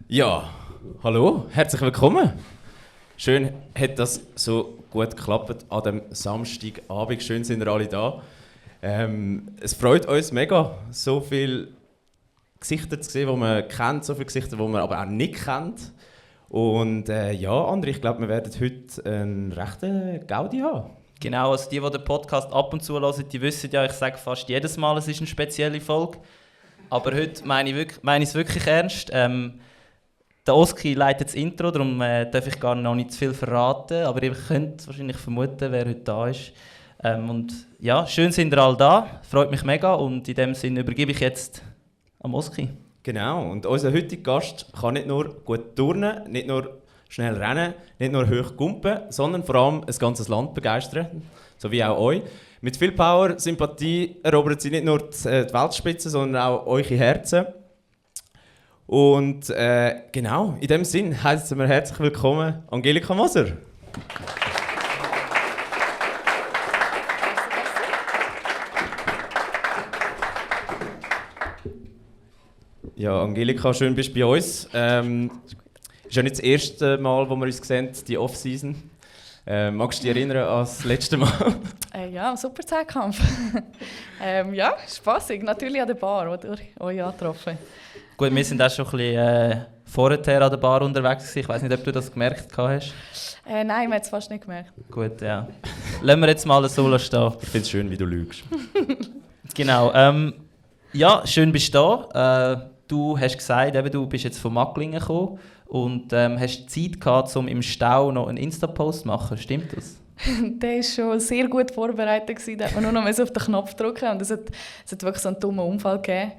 Ja, hallo, herzlich willkommen. Schön hat das so gut geklappt an dem Samstagabend. Schön sind ihr alle da. Es freut uns mega, so viele Gesichter zu sehen, die man kennt, so viele Gesichter, die man aber auch nicht kennt. Und ja, André, ich glaube, wir werden heute einen rechten Gaudi haben. Genau, also die den Podcast ab und zu hören, die wissen ja, ich sage fast jedes Mal, es ist eine spezielle Folge. Aber heute meine ich es wirklich ernst. Der Oski leitet das Intro, darum darf ich gar noch nicht zu viel verraten. Aber ihr könnt wahrscheinlich vermuten, wer heute da ist. Und ja, schön sind ihr alle da, freut mich mega. Und in dem Sinne übergebe ich jetzt am Oski. Genau, und unser heutiger Gast kann nicht nur gut turnen, nicht nur schnell rennen, nicht nur hoch gumpen, sondern vor allem ein ganzes Land begeistern, so wie auch euch. Mit viel Power, Sympathie erobert sie nicht nur die Weltspitze, sondern auch eure Herzen. Und genau, in dem Sinn heißen wir herzlich willkommen Angelika Moser. Ja, Angelika, schön bist du bei uns. Ist ja nicht das erste Mal, wo wir uns sehen, die Off-Season. Magst du dich erinnern an das letzte Mal? Ja, super Zeitkampf. Ja, spassig. Natürlich an der Bar, wo ihr euch angetroffen. Gut, wir sind auch schon ein bisschen vorher an der Bar unterwegs gewesen. Ich weiß nicht, ob du das gemerkt hast. Nein, man hat es fast nicht gemerkt. Gut, ja. Lassen wir jetzt mal so stehen. Ich finde es schön, wie du lügst. Genau. Ja, schön bist du da. Du hast gesagt, eben, du bist jetzt von Macklingen gekommen und hast Zeit gehabt, um im Stau noch einen Insta-Post zu machen. Stimmt das? Der war schon sehr gut vorbereitet. Da hat man nur noch auf den Knopf drücken und es hat wirklich so einen dummen Unfall gegeben.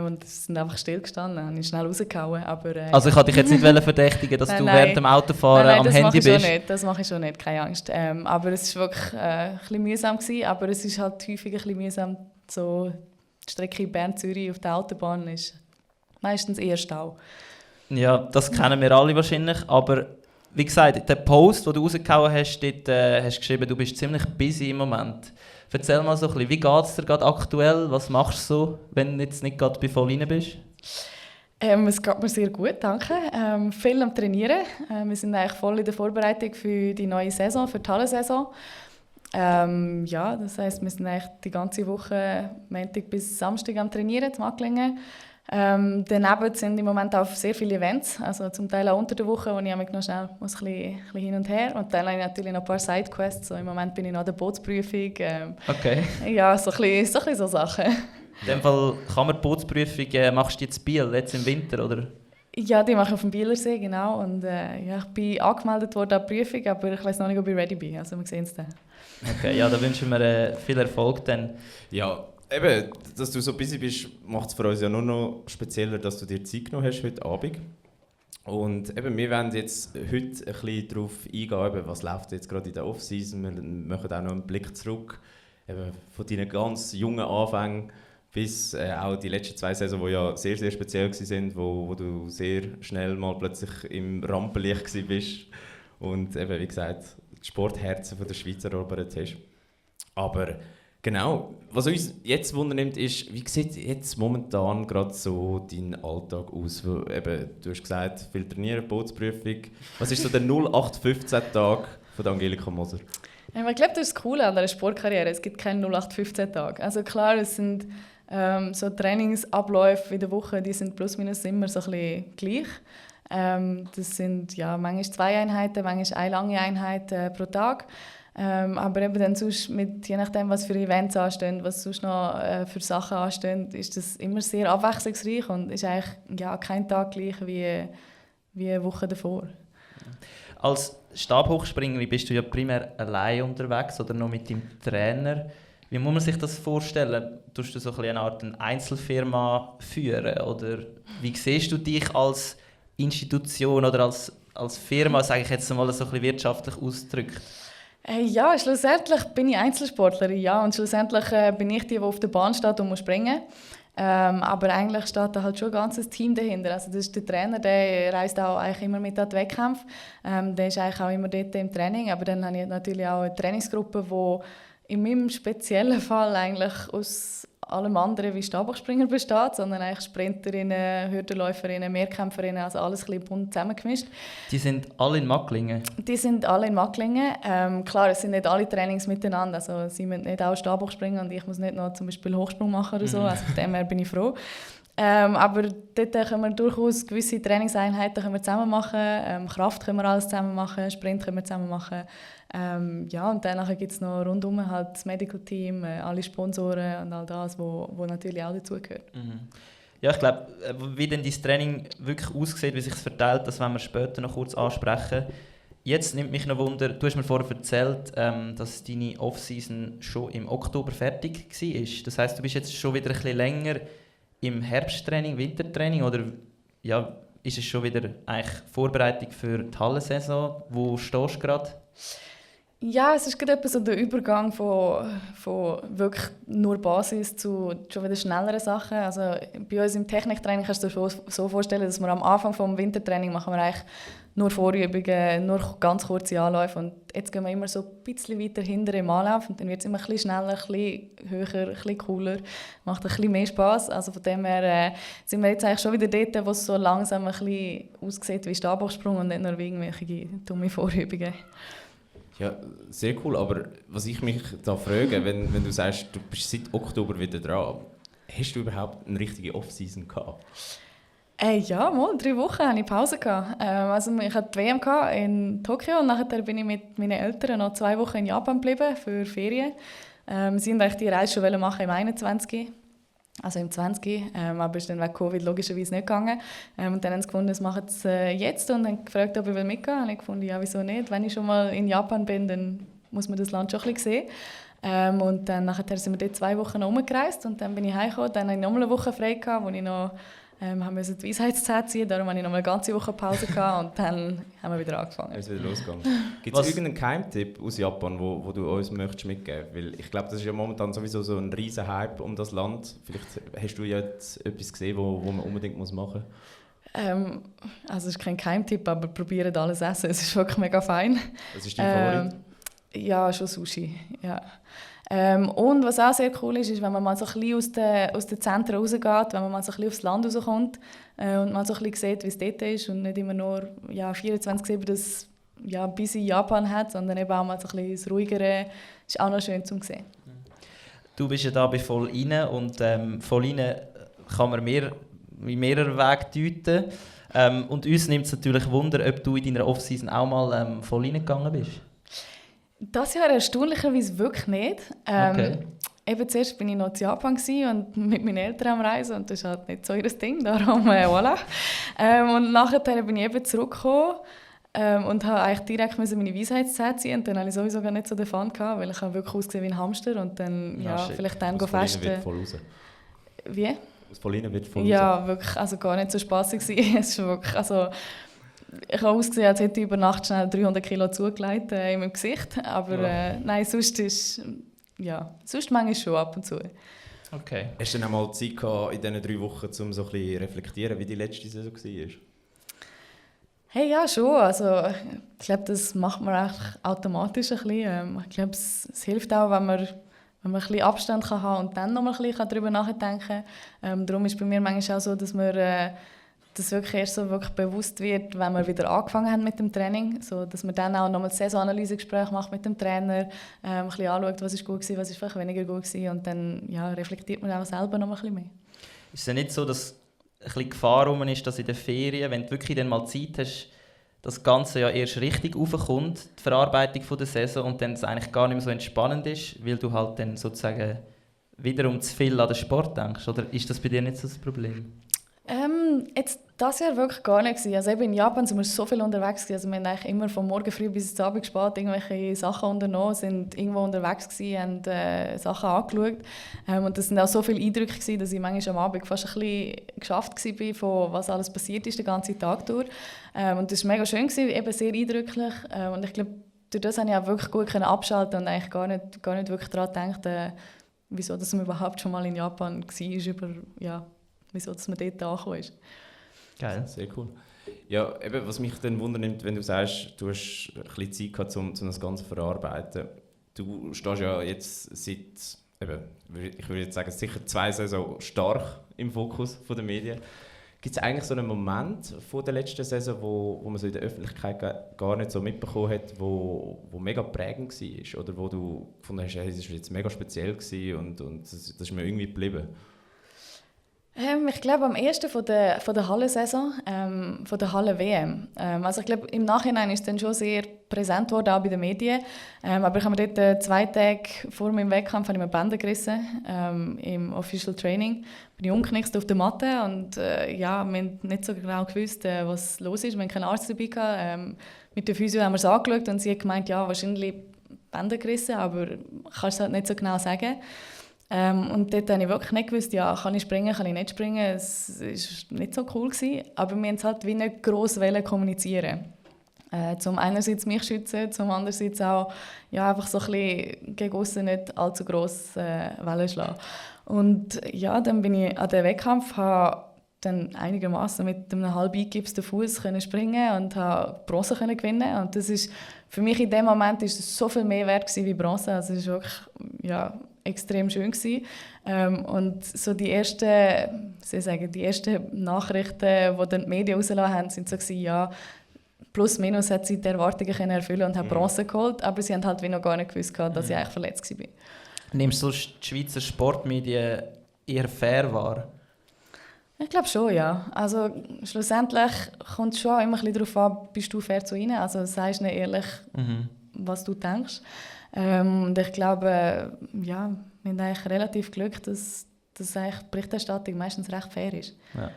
Und es sind einfach stillgestanden. Dann habe ich schnell rausgehauen. Aber, also ich wollte dich jetzt nicht verdächtigen, dass du während dem Autofahren am Handy bist? Das mache ich schon nicht, keine Angst. Aber es war wirklich ein bisschen mühsam gewesen, aber es ist halt häufig ein bisschen mühsam. So die Strecke Bern-Zürich auf der Autobahn ist meistens eher Stau. Ja, das kennen wir alle wahrscheinlich, aber wie gesagt, der Post, den du rausgehauen hast, dort hast du geschrieben, du bist ziemlich busy im Moment. Erzähl mal so ein bisschen, wie geht es dir gerade aktuell? Was machst du so, wenn du jetzt nicht gerade bei voll rein bist? Es geht mir sehr gut, danke. Viel am Trainieren. Wir sind eigentlich voll in der Vorbereitung für die neue Saison, für die Hallensaison. Ja, das heisst, wir sind eigentlich die ganze Woche, Montag bis Samstag am Trainieren, in Macklingen. Daneben sind im Moment auch sehr viele Events, also zum Teil auch unter der Woche, wo ich noch schnell ein bisschen hin und her. Und dann habe ich natürlich noch ein paar Sidequests. So, im Moment bin ich noch an der Bootsprüfung. Okay. Ja, so ein bisschen so Sachen. In dem Fall kann man die Bootsprüfung, machst du jetzt Biel, jetzt im Winter, oder? Ja, die mache ich auf dem Bielersee, genau. Und ja, ich bin angemeldet worden an die Prüfung, aber ich weiß noch nicht, ob ich ready bin. Also wir sehen es dann. Okay, ja, da wünschen wir viel Erfolg dann. Ja, eben, dass du so busy bist, macht es für uns ja nur noch spezieller, dass du dir Zeit genommen hast heute Abend. Und eben, wir werden jetzt heute ein bisschen darauf eingehen, eben, was läuft jetzt gerade in der Off-Season. Wir machen auch noch einen Blick zurück, eben, von deinen ganz jungen Anfängen bis auch die letzten 2 Saisons, die ja sehr, sehr speziell waren, wo du sehr schnell mal plötzlich im Rampenlicht warst und eben, wie gesagt, die Sportherzen von der Schweiz erobert hast. Aber genau, was uns jetzt wundernimmt, ist, wie sieht jetzt momentan gerade so dein Alltag aus? Eben, du hast gesagt, viel trainieren, Bootsprüfung. Was ist so der 0815-Tag von Angelika Moser? Ich glaube, das ist das Coole an einer Sportkarriere. Es gibt keinen 0815-Tag. Also klar, es sind so Trainingsabläufe in der Woche, die sind plus minus immer so ein bisschen gleich. Das sind ja manchmal 2 Einheiten, manchmal eine lange Einheit pro Tag. Aber eben dann sonst je nachdem, was für Events anstehen, was sonst noch für Sachen anstehen, ist das immer sehr abwechslungsreich und ist eigentlich ja, kein Tag gleich wie eine Woche davor. Als Stabhochspringerin bist du ja primär allein unterwegs oder noch mit deinem Trainer. Wie muss man sich das vorstellen? Tust du so eine Art Einzelfirma führen? Oder wie siehst du dich als Institution oder als Firma, sage ich jetzt mal so ein bisschen wirtschaftlich ausgedrückt? Ja, schlussendlich bin ich Einzelsportlerin, ja, und schlussendlich bin ich die auf der Bahn steht und muss springen. Aber eigentlich steht da halt schon ein ganzes Team dahinter. Also das ist der Trainer, der reist auch eigentlich immer mit an die Wettkämpfe. Der ist eigentlich auch immer dort im Training. Aber dann habe ich natürlich auch eine Trainingsgruppe, die in meinem speziellen Fall eigentlich aus allem anderen wie Stabhochspringer besteht, sondern eigentlich Sprinterinnen, Hürdenläuferinnen, Mehrkämpferinnen, also alles ein bisschen bunt zusammengemischt. Die sind alle in Macklingen? Die sind alle in Macklingen. Klar, es sind nicht alle Trainings miteinander, also sie müssen nicht auch Stabhochspringen und ich muss nicht noch zum Beispiel Hochsprung machen oder so, also von dem her bin ich froh. Aber dort können wir durchaus gewisse Trainingseinheiten können wir zusammen machen, Kraft können wir alles zusammen machen, Sprint können wir zusammen machen. Ja, und dann gibt es noch rundum halt das Medical Team, alle Sponsoren und all das, wo natürlich auch dazugehört. Ja, ich glaube, wie denn dein Training wirklich aussieht, wie sich es verteilt, das werden wir später noch kurz ansprechen. Jetzt nimmt mich noch Wunder, du hast mir vorher erzählt, dass deine Off-Season schon im Oktober fertig war. Das heisst, du bist jetzt schon wieder ein bisschen länger im Herbsttraining, Wintertraining, oder ja, ist es schon wieder eigentlich Vorbereitung für die Hallensaison? Wo stehst du gerade? Ja, es ist gerade etwas so der Übergang von wirklich nur Basis zu schon wieder schnelleren Sachen. Also bei uns im Techniktraining kannst du dir so vorstellen, dass wir am Anfang des Wintertraining machen wir eigentlich nur Vorübungen, nur ganz kurze Anläufe. Und jetzt gehen wir immer so ein bisschen weiter hinter im Anlauf und dann wird es immer ein bisschen schneller, ein bisschen höher, ein bisschen cooler. Macht ein bisschen mehr Spass. Also von dem her sind wir jetzt eigentlich schon wieder dort, wo es so langsam ein bisschen aussieht wie Stabhochsprung und nicht nur wie irgendwelche dumme Vorübungen. Ja, sehr cool, aber was ich mich da frage, wenn du sagst, du bist seit Oktober wieder dran, hast du überhaupt eine richtige Off-Season gehabt? Ja, mal 3 Wochen hatte ich Pause. Also ich hatte die WM in Tokio und nachher bin ich mit meinen Eltern noch 2 Wochen in Japan geblieben für Ferien. Sie wollten eigentlich die Reise schon machen im 21. Also im 20. Aber ist dann wegen Covid logischerweise nicht gegangen. Und dann haben sie gefunden, das machen sie jetzt und haben gefragt, ob ich mitgehen will. Und ich fand, ja, wieso nicht? Wenn ich schon mal in Japan bin, dann muss man das Land schon ein bisschen sehen. Und dann nachher sind wir dort 2 Wochen rumgereist und dann bin ich heimgekommen. Dann hatte ich noch eine Woche frei, wo ich noch musste die Weisheitszähne ziehen. Darum hatte ich noch eine ganze Woche Pause gehabt und dann haben wir wieder angefangen. Es ist wieder losgegangen. Gibt es irgendeinen Geheimtipp aus Japan, wo du uns möchtest mitgeben möchtest? Weil ich glaube, das ist ja momentan sowieso so ein riesen Hype um das Land. Vielleicht hast du ja jetzt etwas gesehen, wo man unbedingt machen muss. Also es ist kein Geheimtipp, aber probiert alles essen. Es ist wirklich mega fein. Was ist dein Favorit? Ja, schon Sushi. Ja. Und was auch sehr cool ist, wenn man mal so ein bisschen aus den Zentren rausgeht, wenn man mal so ein bisschen aufs Land rauskommt und mal so ein bisschen sieht, wie es dort ist und nicht immer nur 24/7 das bis in Japan hat, sondern eben auch mal so ein bisschen das Ruhigere. Ist auch noch schön zu sehen. Du bist ja da bei voll rein und voll rein kann man in mehreren Wegen deuten. Und uns nimmt es natürlich Wunder, ob du in deiner Off-Season auch mal voll reingegangen bist. Das Jahr erstaunlicherweise wirklich nicht. Okay. Eben zuerst war ich noch in Japan und mit meinen Eltern am Reisen und das ist halt nicht so ihr Ding, darum voilà. Und nachher bin ich eben zurückgekommen und habe eigentlich direkt meine Weisheitszähne ziehen und dann hatte ich sowieso gar nicht so den Fun gehabt, weil ich habe wirklich ausgesehen wie ein Hamster und dann vielleicht dann festen. Wird voll raus. Wie? Aus Pauline wird voll raus. Ja, wirklich, also gar nicht so spassig gewesen. Es ist wirklich, also ich habe ausgesehen, als hätte ich über Nacht schnell 300 Kilo zugelegt in meinem Gesicht. Aber nein, sonst manchmal schon ab und zu. Okay. Hast du dann auch mal Zeit gehabt, in diesen 3 Wochen, um so ein bisschen reflektieren, wie die letzte Saison war? Hey, ja, schon. Also, ich glaube, das macht man echt automatisch ein bisschen. Ich glaube, es hilft auch, wenn man ein bisschen Abstand kann haben und dann noch mal ein bisschen darüber nachdenken kann. Darum ist es bei mir manchmal auch so, dass man das wirklich erst so wirklich bewusst wird, wenn wir wieder angefangen haben mit dem Training, so dass man dann auch nochmal das Saisonanalysegespräch macht mit dem Trainer, ein bisschen anschaut, was ist gut war, was ist vielleicht weniger gut war und dann reflektiert man auch selber noch ein bisschen mehr. Ist es ja nicht so, dass ein bisschen Gefahr rum ist, dass in den Ferien, wenn du wirklich dann mal Zeit hast, das Ganze ja erst richtig aufkommt, die Verarbeitung der Saison, und dann es eigentlich gar nicht mehr so entspannend ist, weil du halt dann sozusagen wiederum zu viel an den Sport denkst? Oder ist das bei dir nicht so das Problem? Jetzt das Jahr wirklich gar nicht gewesen. Also eben in Japan sind wir so viel unterwegs gewesen. Also wir haben eigentlich immer von morgen früh bis zum Abend spät irgendwelche Sachen unternommen, sind irgendwo unterwegs gewesen, haben Sachen angeschaut. Und das sind auch so viele Eindrücke gewesen, dass ich manchmal am Abend fast ein bisschen geschafft war, von was alles passiert ist den ganzen Tag durch. Und das war mega schön gewesen, eben sehr eindrücklich. Und ich glaube, durch das konnte ich auch wirklich gut abschalten und eigentlich gar nicht wirklich daran gedacht, wieso dass man überhaupt schon mal in Japan war, wieso dass man dort angekommen ist. Geil. Sehr cool. Ja, eben, was mich dann wundernimmt, wenn du sagst, du hast ein bisschen Zeit gehabt, um das Ganze zu verarbeiten. Du stehst ja jetzt seit eben, ich würde jetzt sagen, sicher 2 Saison stark im Fokus der Medien. Gibt es eigentlich so einen Moment von der letzten Saison, wo man so in der Öffentlichkeit gar nicht so mitbekommen hat, wo mega prägend war? Oder wo du gefunden hast, hey, das war jetzt mega speziell gewesen und das ist mir irgendwie geblieben? Ich glaube am ersten von der Hallensaison, von der Halle-WM. Also ich glaube, im Nachhinein ist es dann schon sehr präsent worden, auch bei den Medien. Aber ich habe mir dort 2 Tage vor meinem Wettkampf habe ich mir Bänder gerissen, im Official Training. Bin ich umgeknickt auf der Matte und wir haben nicht so genau gewusst, was los ist. Wir hatten keinen Arzt dabei gehabt. Mit der Physio haben wir es angeschaut und sie hat gemeint, ja, wahrscheinlich Bänder gerissen, aber ich kann es halt nicht so genau sagen. Und dort habe ich wirklich nicht gewusst, ja, kann ich springen, kann ich nicht springen. Es war nicht so cool gewesen, aber wir wollten es halt wie nicht gross kommunizieren. Zum einerseits mich schützen, zum andererseits auch ja, einfach so ein bisschen gegen aussen nicht allzu gross Wellen schlagen. Und ja, dann bin ich an den Wettkampf, habe dann einigermaßen mit einem halb eingegipsten Fuß springen und habe Bronze gewinnen. Und das ist für mich in dem Moment ist es so viel mehr wert gewesen wie Bronze. Also es ist wirklich ja, extrem schön gewesen. Und so die ersten Nachrichten, die dann die Medien rausgelassen haben, sind so gewesen, ja, plus minus hat sie die Erwartungen erfüllen und hat Bronze geholt, aber sie haben halt wie noch gar nicht gewusst, dass ich eigentlich verletzt war. Nimmst du die Schweizer Sportmedien eher fair wahr? Ich glaube schon, ja. Also schlussendlich kommt es schon immer ein bisschen darauf an, bist du fair zu ihnen, also sagst du ihnen ehrlich, was du denkst. Und ich glaube, ja, wir haben eigentlich relativ Glück, dass eigentlich die Berichterstattung meistens recht fair ist. Ja.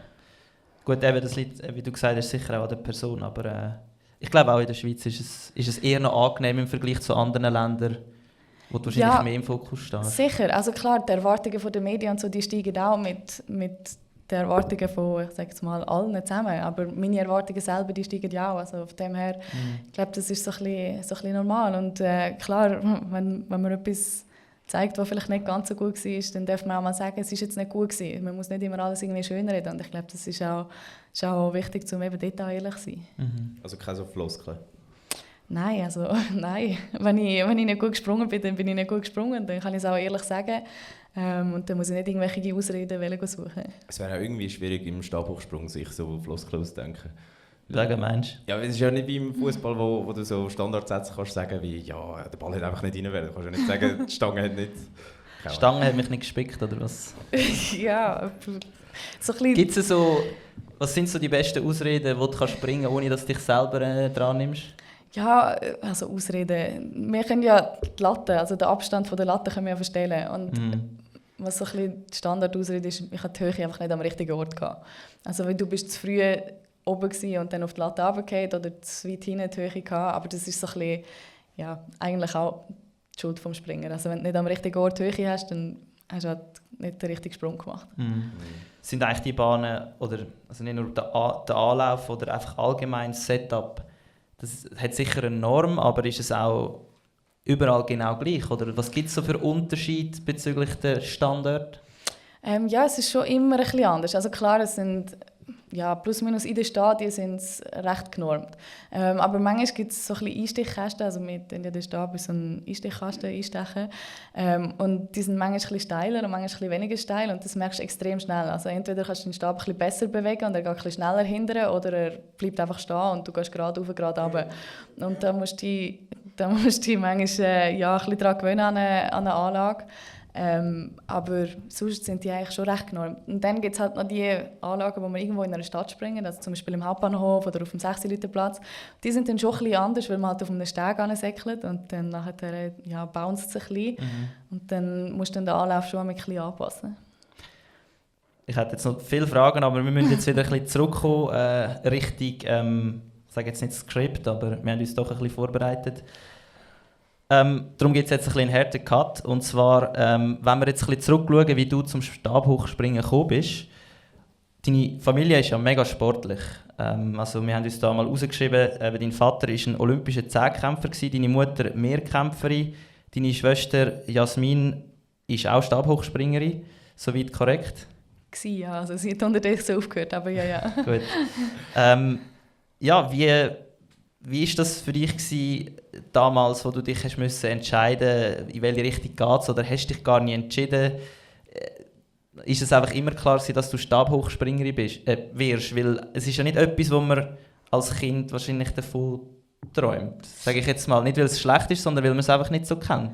Gut, eben, das liegt, wie du gesagt hast, sicher auch an der Person, aber ich glaube auch in der Schweiz ist es eher noch angenehm im Vergleich zu anderen Ländern, wo du wahrscheinlich mehr im Fokus stehst. Sicher, also klar, die Erwartungen der Medien und so, die steigen auch mit den Erwartungen von, ich sage jetzt mal, allen zusammen. Aber meine Erwartungen selber, die steigen ja auch. Also von dem her, ich glaube, das ist so ein bisschen normal. Und klar, wenn man etwas zeigt, was vielleicht nicht ganz so gut war, dann darf man auch mal sagen, es ist jetzt nicht gut gewesen. Man muss nicht immer alles irgendwie schönreden. Und ich glaube, das ist auch wichtig, um eben dort auch ehrlich zu sein. Also keine so Floskeln? Nein, nein. Wenn ich nicht gut gesprungen bin, dann bin ich nicht gut gesprungen. Dann kann ich es auch ehrlich sagen. Und dann muss ich nicht irgendwelche Ausreden suchen. Es wäre auch irgendwie schwierig, im Stabhochsprung sich so Floskeln auszudenken. Sagen meinst du? Ja, es ist ja nicht wie im Fußball, wo du so Standardsätze kannst sagen wie ja, der Ball hat einfach nicht rein werden. Du kannst ja nicht sagen, die Stange hat nicht... Die Stange hat mich nicht gespickt, oder was? Ja, so ein bisschen... Gibt's so... Was sind so die besten Ausreden, die du kannst bringen kannst, ohne dass du dich selber dran nimmst? Ja, also Ausreden. Wir können ja die Latte, also den Abstand von der Latte können wir ja verstellen. Und was so ein bisschen die Standardausrede ist, ich hatte die Höhe einfach nicht am richtigen Ort gehabt. Also weil du bist zu früh oben gewesen und dann auf die Latte runtergefallen oder zu weit hinten die Höhe gehabt. Aber das ist so ein bisschen, ja, eigentlich auch die Schuld vom Springer. Also wenn du nicht am richtigen Ort die Höhe hast, dann hast du halt nicht den richtigen Sprung gemacht. Sind eigentlich die Bahnen, oder also nicht nur der Anlauf oder einfach allgemein das Setup, das hat sicher eine Norm, aber ist es auch überall genau gleich? Oder was gibt es so für Unterschiede bezüglich der Standorte? Ja, es ist schon immer ein bisschen anders. Also klar, es sind ja, plus minus in den Stadien sind es recht genormt. Aber manchmal gibt es so ein bisschen Einstichkästen, also mit in den Stab so einen Einstichkasten einstechen. Und die sind manchmal ein bisschen steiler und manchmal ein bisschen weniger steil und das merkst du extrem schnell. Also entweder kannst du den Stab ein bisschen besser bewegen und er geht ein bisschen schneller hinterher oder er bleibt einfach stehen und du gehst gerade rauf, gerade runter. Und da musst du dich manchmal ja, ein bisschen daran gewöhnen an eine Anlage. Aber sonst sind die eigentlich schon recht genormt. Und dann gibt es halt noch die Anlagen, wo wir irgendwo in einer Stadt springen, also zum Beispiel im Hauptbahnhof oder auf dem 6-Liter-Platz. Die sind dann schon ein bisschen anders, weil man halt auf einem Steg ansäckelt und dann nachher ja, bounced es ein bisschen. Und dann musst du den Anlauf schon ein bisschen anpassen. Ich hätte jetzt noch viele Fragen, aber wir müssen jetzt wieder ein bisschen zurückkommen, Richtung, ich sage jetzt nicht das Skript, aber wir haben uns doch ein bisschen vorbereitet. Darum gibt es jetzt ein bisschen einen harten Cut. Und zwar, wenn wir jetzt ein bisschen zurückschauen, wie du zum Stabhochspringen gekommen bist. Deine Familie ist ja mega sportlich. Also wir haben uns da mal rausgeschrieben, dein Vater war ein olympischer Zehnkämpfer, deine Mutter Mehrkämpferin, deine Schwester Jasmin ist auch Stabhochspringerin. Soweit korrekt? Ja, also sie hat unterdessen aufgehört, aber ja. Gut. Ja, Wie war das für dich gewesen, damals, wo du dich hast müssen entscheiden, in welche Richtung geht es, oder hast du dich gar nicht entschieden? Ist es einfach immer klar gewesen, dass du Stabhochspringerin wirst? Weil es ist ja nicht etwas, wo man als Kind wahrscheinlich davon träumt. Sage ich jetzt mal. Nicht, weil es schlecht ist, sondern weil man es einfach nicht so kennt.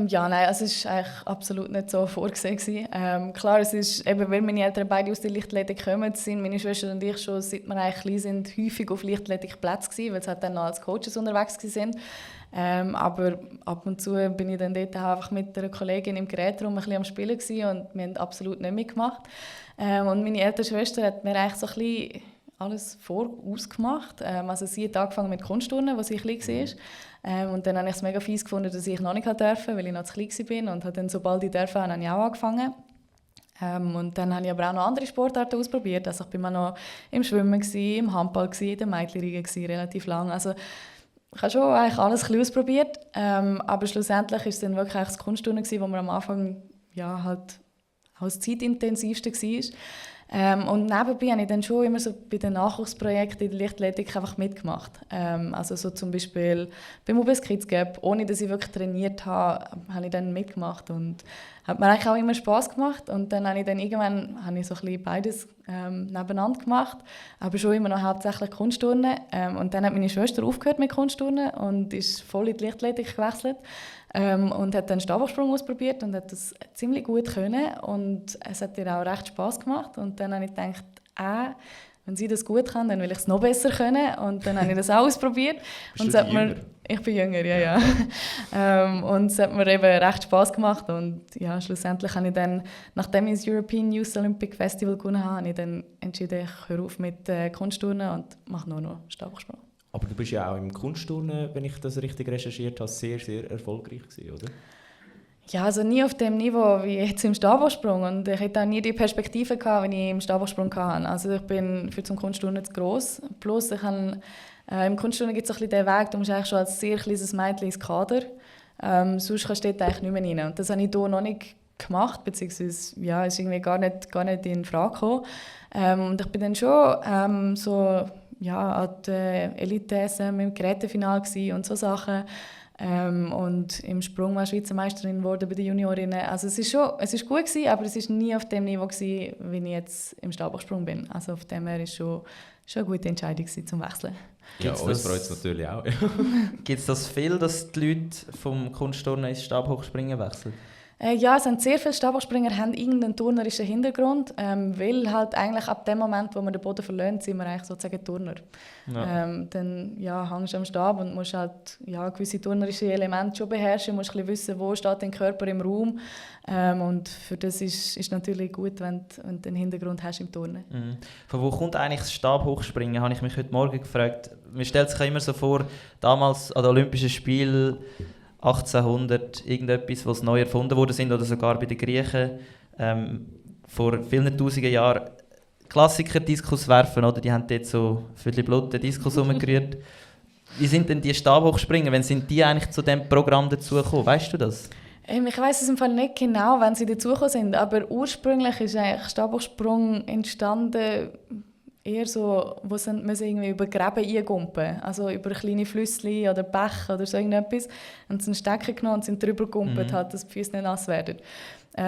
Ja, nein, also es war eigentlich absolut nicht so vorgesehen. Klar, es ist, eben, weil meine Eltern beide aus der Leichtathletik kommen, sind meine Schwester und ich schon, seit wir eigentlich klein sind, häufig auf Leichtathletikplätzen gewesen, weil sie halt dann noch als Coaches unterwegs waren. Aber ab und zu bin ich dann dort einfach mit einer Kollegin im Gerätraum ein bisschen am Spielen gewesen und wir haben absolut nicht mitgemacht. Und meine ältere Schwester hat mir eigentlich so ein bisschen alles vorausgemacht. Also sie hat angefangen mit Kunstturnen, als sie klein war. Und dann habe ich es mega fies gefunden, dass ich noch nicht durfte, weil ich noch zu klein war. Und habe dann, sobald ich durfte, habe ich auch angefangen. Und dann habe ich aber auch noch andere Sportarten ausprobiert. Also ich war noch im Schwimmen, im Handball, in der Mädchenriege relativ lang. Also ich habe schon eigentlich alles ein bisschen ausprobiert. Aber schlussendlich war es dann wirklich das Kunstturnen, wo man am Anfang ja, halt auch das zeitintensivste war. Und nebenbei habe ich dann schon immer so bei den Nachwuchsprojekten in der Leichtathletik einfach mitgemacht. Also so zum Beispiel beim UBS Kids Gap, ohne dass ich wirklich trainiert habe, habe ich dann mitgemacht und hat mir eigentlich auch immer Spass gemacht. Und dann habe ich irgendwann so ein bisschen beides nebeneinander gemacht, aber schon immer noch hauptsächlich Kunstturnen. Und dann hat meine Schwester aufgehört mit Kunstturnen und ist voll in die Leichtathletik gewechselt. Und hat dann Stabhochsprung ausprobiert und hat das ziemlich gut können und es hat ihr auch recht Spass gemacht und dann habe ich gedacht, wenn sie das gut kann, dann will ich es noch besser können und dann habe ich das auch ausprobiert. Bist du jünger? Ich bin jünger, ja. Und es hat mir eben recht Spass gemacht und ja, schlussendlich habe ich dann, nachdem ich das European Youth Olympic Festival gewonnen habe, habe ich dann entschieden, ich höre auf mit Kunstturnen und mache nur noch Stabhochsprung. Aber du bist ja auch im Kunstturnen, wenn ich das richtig recherchiert habe, sehr, sehr erfolgreich gewesen, oder? Ja, also nie auf dem Niveau wie jetzt im Stabhochsprung. Und ich hatte auch nie die Perspektive gehabt, wenn ich im Stabhochsprung hatte. Also ich bin für zum Kunstturnen zu gross. Plus im Kunstturnen gibt es ein bisschen den Weg, du musst eigentlich schon als sehr kleines Mädchen ins Kader. Sonst kannst du dort eigentlich nicht mehr rein. Und das habe ich hier noch nicht gemacht, beziehungsweise ja, ist irgendwie gar nicht in Frage gekommen. Und ich bin dann schon an der Elite-SM im Gerätefinale und so Sachen. Und im Sprung war Schweizer Meisterin geworden bei den Juniorinnen. Also es ist gut gewesen, aber es war nie auf dem Niveau gewesen, wie ich jetzt im Stabhochsprung bin. Also auf dem her war es schon eine gute Entscheidung gewesen, zum Wechseln. Ja, uns freut es natürlich auch. Gibt es das viel, dass die Leute vom Kunstturnen ins Stabhochspringen wechseln? Ja, es haben sehr viele Stabhochspringer haben irgendeinen turnerischen Hintergrund, weil halt eigentlich ab dem Moment, wo wir den Boden verlieren, sind wir eigentlich sozusagen Turner. Ja. Dann hängst du am Stab und musst halt gewisse turnerische Elemente schon beherrschen, musst ein bisschen wissen, wo steht dein Körper im Raum. Und für das ist natürlich gut, wenn du einen Hintergrund hast im Turnen. Mhm. Von wo kommt eigentlich das Stabhochspringen, habe ich mich heute Morgen gefragt. Man stellt sich immer so vor, damals an den Olympischen Spielen 1800 irgendetwas, was neu erfunden worden sind, oder sogar bei den Griechen vor vielen tausenden Jahren. Klassiker Diskus werfen, oder? Die haben dort so für die Blut den Diskus umgerührt. Wie sind denn die Stabhochspringer? Wann sind die eigentlich zu diesem Programm dazugekommen? Weißt du das? Ich weiss es im Fall nicht genau, wann sie dazugekommen sind, aber ursprünglich ist eigentlich Stabhochsprung entstanden eher so, wo sie irgendwie über Gräben eingumpen, also über kleine Flüsse oder Bäche oder so irgendetwas. Und sie einen Stecker genommen und sind drüber gegumpelt, halt, dass die Füße nicht nass werden.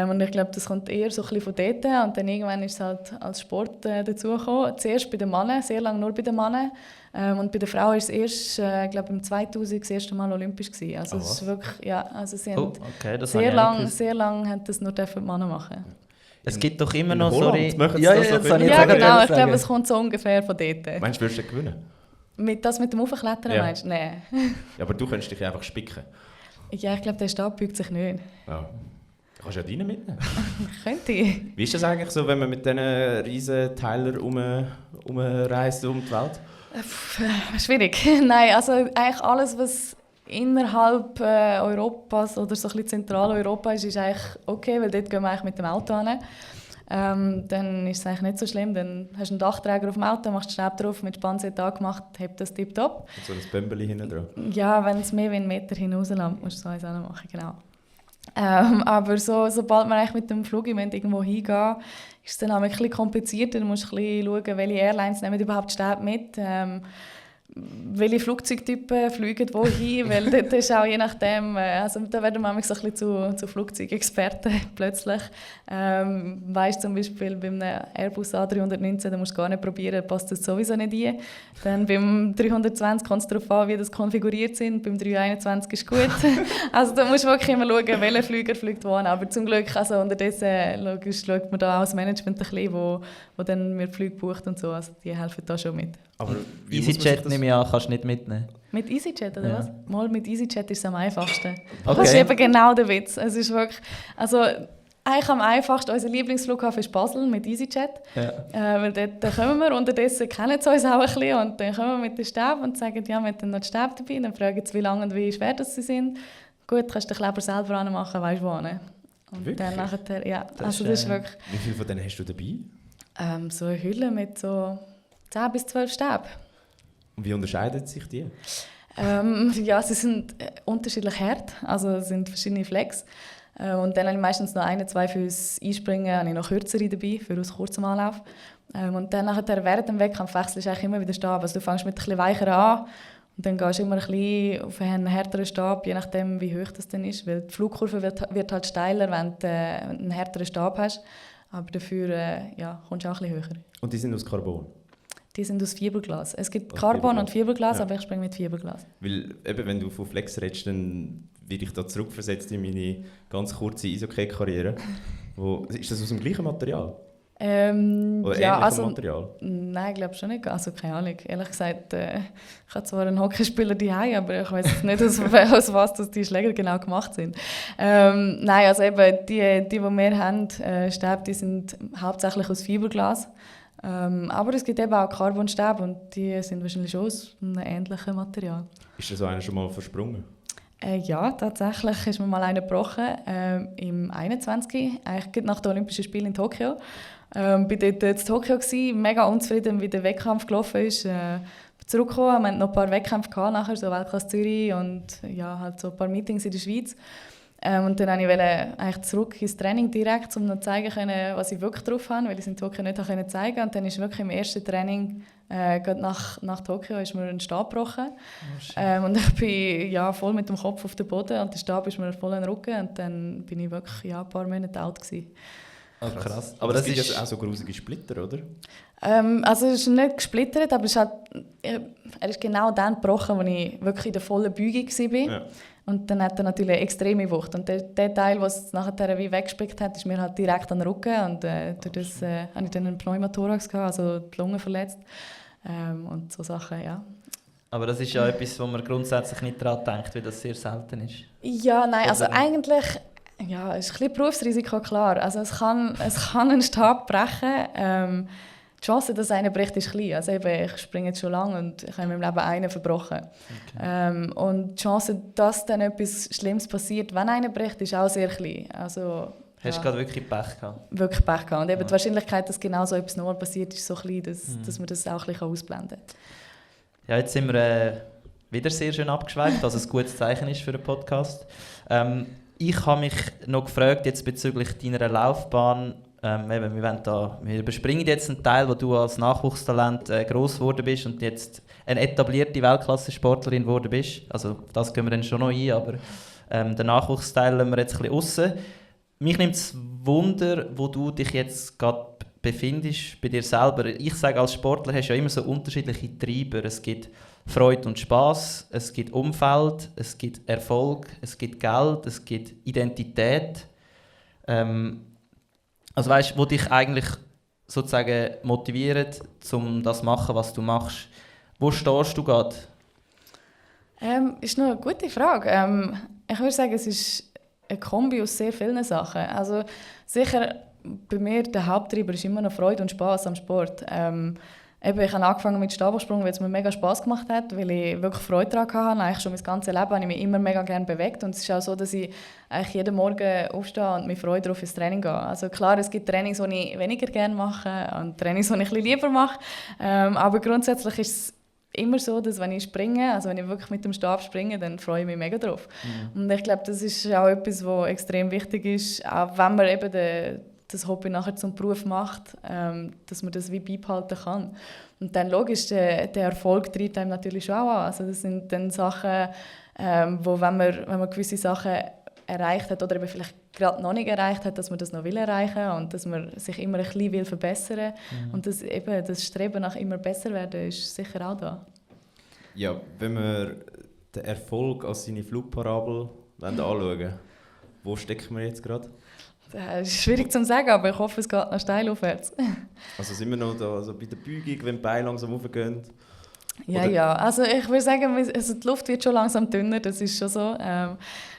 Und ich glaube, das kommt eher so ein bisschen von dort. Und dann irgendwann ist es halt als Sport dazugekommen. Zuerst bei den Männern, sehr lange nur bei den Männern. Und bei den Frauen war es erst, glaube im 2000 das erste Mal olympisch gewesen. Also es ist wirklich, ja, also sie haben sehr lang haben das nur die Männer machen. Es gibt doch immer noch so... Ich glaube, es kommt so ungefähr von dort. Meinst du, würdest du gewinnen? Mit dem Aufklettern meinst du? Nein. Ja, aber du könntest dich einfach spicken. Ja, ich glaube, der Stab beugt sich nicht. Ja. Du kannst ja deinen mitnehmen. Könnte ich. Wie ist das eigentlich so, wenn man mit diesen riesen Teilern umreist um die Welt? Schwierig. Nein, also eigentlich alles, was innerhalb Europas oder so ein bisschen Zentraleuropa ist eigentlich okay, weil dort gehen wir eigentlich mit dem Auto hin. Dann ist es eigentlich nicht so schlimm. Dann hast du einen Dachträger auf dem Auto, machst den Schnapp drauf, mit Spannset angemacht, hebt das tipptopp. Und so ein Bömbeli hinten dran? Ja, wenn es mehr wie einen Meter hinauslangt, musst du so eins auch noch machen, genau. Aber sobald man eigentlich mit dem Flug irgendwo hingehen, ist es dann auch ein bisschen komplizierter. Du musst ein bisschen schauen, welche Airlines nehmen überhaupt Stäbe mit. welche Flugzeugtypen fliegen wohin, weil dort ist auch je nachdem, also da werden wir so ein bisschen zu Flugzeugexperten plötzlich. Weißt zum Beispiel beim Airbus A319, da musst du gar nicht probieren, passt das sowieso nicht rein. Dann beim 320 kommt es darauf an, wie das konfiguriert sind, beim 321 ist gut. Also da musst du wirklich immer schauen, welcher Flüger fliegt wohin. Aber zum Glück, also unterdessen logisch, schaut man da auch das Management ein bisschen, wo dann mir die Flüge bucht und so, also die helfen da schon mit. Aber EasyJet nehme ich an, kannst du nicht mitnehmen. Mit EasyJet oder was? Mal mit EasyJet ist es am einfachsten. Okay. Das ist eben genau der Witz. Es ist wirklich, also eigentlich am einfachsten, unser Lieblingsflughafen ist Basel mit EasyJet. Ja. Weil dort kommen wir, unterdessen kennen sie uns auch ein bisschen und dann kommen wir mit den Stäben und sagen, ja, wir haben noch die Stäbe dabei. Dann fragen sie, wie lang und wie schwer das sie sind. Gut, kannst du den Kleber selber anmachen, weißt du wo. Und wirklich? dann nachher, ja, Das ist wirklich... Wie viele von denen hast du dabei? So eine Hülle mit so 10 bis 12 Stäben. Und wie unterscheiden sich die? Ja, sie sind unterschiedlich hart, also es sind verschiedene Flex. Und dann habe ich meistens noch 1, 2 fürs Einspringen, habe ich noch kürzere dabei, für aus kurzem Anlauf. Und dann nachher, während dem Wettkampf wechselst du eigentlich immer wieder Stab. Also du fängst mit ein bisschen weicher an und dann gehst du immer ein bisschen auf einen härteren Stab, je nachdem wie hoch das dann ist. Weil die Flugkurve wird halt steiler, wenn du einen härteren Stab hast. Aber dafür kommst du auch ein bisschen höher. Und die sind aus Carbon? Die sind aus Fiberglas. Es gibt Aus Carbon Fiberglas. und Fiberglas, Ja. aber ich springe mit Fiberglas. Weil eben, wenn du von Flex redest, dann werde ich da zurückversetzt in meine ganz kurze Eishockey-Karriere. Ist das aus dem gleichen Material? Oder ähnlichem Material? Nein, ich glaube schon nicht. Also keine Ahnung. Ehrlich gesagt, ich habe zwar einen Hockeyspieler daheim, aber ich weiß nicht, aus was die Schläger genau gemacht sind. Nein, also eben die wir haben, Stäbe, die sind hauptsächlich aus Fiberglas. Aber es gibt eben auch Carbonstäbe und die sind wahrscheinlich schon aus einem ähnlichen Material. Ist da so einer schon mal versprungen? Ja, tatsächlich ist mir mal einer gebrochen, im 21, eigentlich nach den Olympischen Spielen in Tokio. War dort in Tokio, mega unzufrieden, wie der Wettkampf gelaufen ist. Zurückgekommen, wir hatten noch ein paar Wettkämpfe nachher, so Weltklasse Zürich und ja, halt so ein paar Meetings in der Schweiz. Und dann wollte ich eigentlich zurück ins Training direkt, um noch zu zeigen können, was ich wirklich drauf habe, weil ich es in Tokio nicht zeigen konnte. Und dann ist wirklich im ersten Training, gerade nach Tokio, ist mir ein Stab gebrochen. Und ich bin voll mit dem Kopf auf dem Boden und der Stab ist mir voll in den Rücken. Und dann bin ich wirklich ein paar Monate alt gewesen. Oh, krass. Aber das ist ja auch so grusige Splitter, oder? Also es ist nicht gesplittert, aber er ist genau dann gebrochen, als ich wirklich in der vollen Beugung war. Ja. Und dann hat er natürlich eine extreme Wucht. Und der Teil, der es nachher wie weggespickt hat, ist mir halt direkt an den Rücken. Und durch das hatte ich dann einen Pneumothorax, also die Lunge verletzt. Und so Sachen, ja. Aber das ist ja etwas, wo man grundsätzlich nicht daran denkt, weil das sehr selten ist. Ja, nein, also eigentlich... Ja, es ist ein bisschen Berufsrisiko, klar. Also es kann einen Stab brechen. Die Chance, dass einer bricht, ist klein. Also eben, ich springe jetzt schon lange und ich habe in meinem Leben einen verbrochen. Okay. Und die Chance, dass dann etwas Schlimmes passiert, wenn einer bricht, ist auch sehr klein. Also, hast du gerade wirklich Pech gehabt? Wirklich Pech gehabt. Und eben die Wahrscheinlichkeit, dass genau so etwas nochmal passiert, ist so klein, dass man das auch ein bisschen ausblenden kann. Ja, jetzt sind wir wieder sehr schön abgeschweift, was ein gutes Zeichen ist für einen Podcast. Ich habe mich noch gefragt, jetzt bezüglich deiner Laufbahn. Wir überspringen jetzt einen Teil, wo du als Nachwuchstalent gross geworden bist und jetzt eine etablierte Weltklasse-Sportlerin geworden bist. Also auf das gehen wir dann schon noch ein, aber den Nachwuchsteil lassen wir jetzt ein bisschen aussen. Mich nimmt es Wunder, wo du dich jetzt gerade befindest bei dir selber. Ich sage, als Sportler hast du ja immer so unterschiedliche Treiber. Es gibt Freude und Spass, es gibt Umfeld, es gibt Erfolg, es gibt Geld, es gibt Identität. Also weißt, wo dich eigentlich sozusagen motiviert, um das zu machen, was du machst. Wo stehst du gerade? Ist noch eine gute Frage. Ich würde sagen, es ist eine Kombi aus sehr vielen Sachen. Also sicher, bei mir der Haupttreiber ist immer noch Freude und Spass am Sport. Ich habe angefangen mit Stabhochsprung, weil es mir mega Spass gemacht hat, weil ich wirklich Freude daran hatte. Eigentlich schon mein ganzes Leben habe ich mich immer mega gerne bewegt. Und es ist auch so, dass ich eigentlich jeden Morgen aufstehe und mit Freude darauf ins Training gehe. Also klar, es gibt Trainings, die ich weniger gerne mache und Trainings, die ich ein bisschen lieber mache. Aber grundsätzlich ist es immer so, dass wenn ich springe, also wenn ich wirklich mit dem Stab springe, dann freue ich mich mega drauf. Und ich glaube, das ist auch etwas, was extrem wichtig ist, auch wenn man eben das Hobby nachher zum Beruf macht, dass man das wie beibehalten kann. Und dann logisch, der Erfolg treibt einem natürlich schon auch an. Also das sind dann Sachen, wo wenn man gewisse Sachen erreicht hat oder eben vielleicht gerade noch nicht erreicht hat, dass man das noch will erreichen und dass man sich immer ein bisschen will verbessern will. Und das Streben nach immer besser werden ist sicher auch da. Ja, wenn wir den Erfolg als seine Flugparabel anschauen, wo stecken wir jetzt gerade? Das ist schwierig zu sagen, aber ich hoffe, es geht noch steil aufwärts. Also sind wir noch da, also bei der Beugung, wenn die Beine langsam hochgehen? Ja. Also ich würde sagen, also die Luft wird schon langsam dünner, das ist schon so.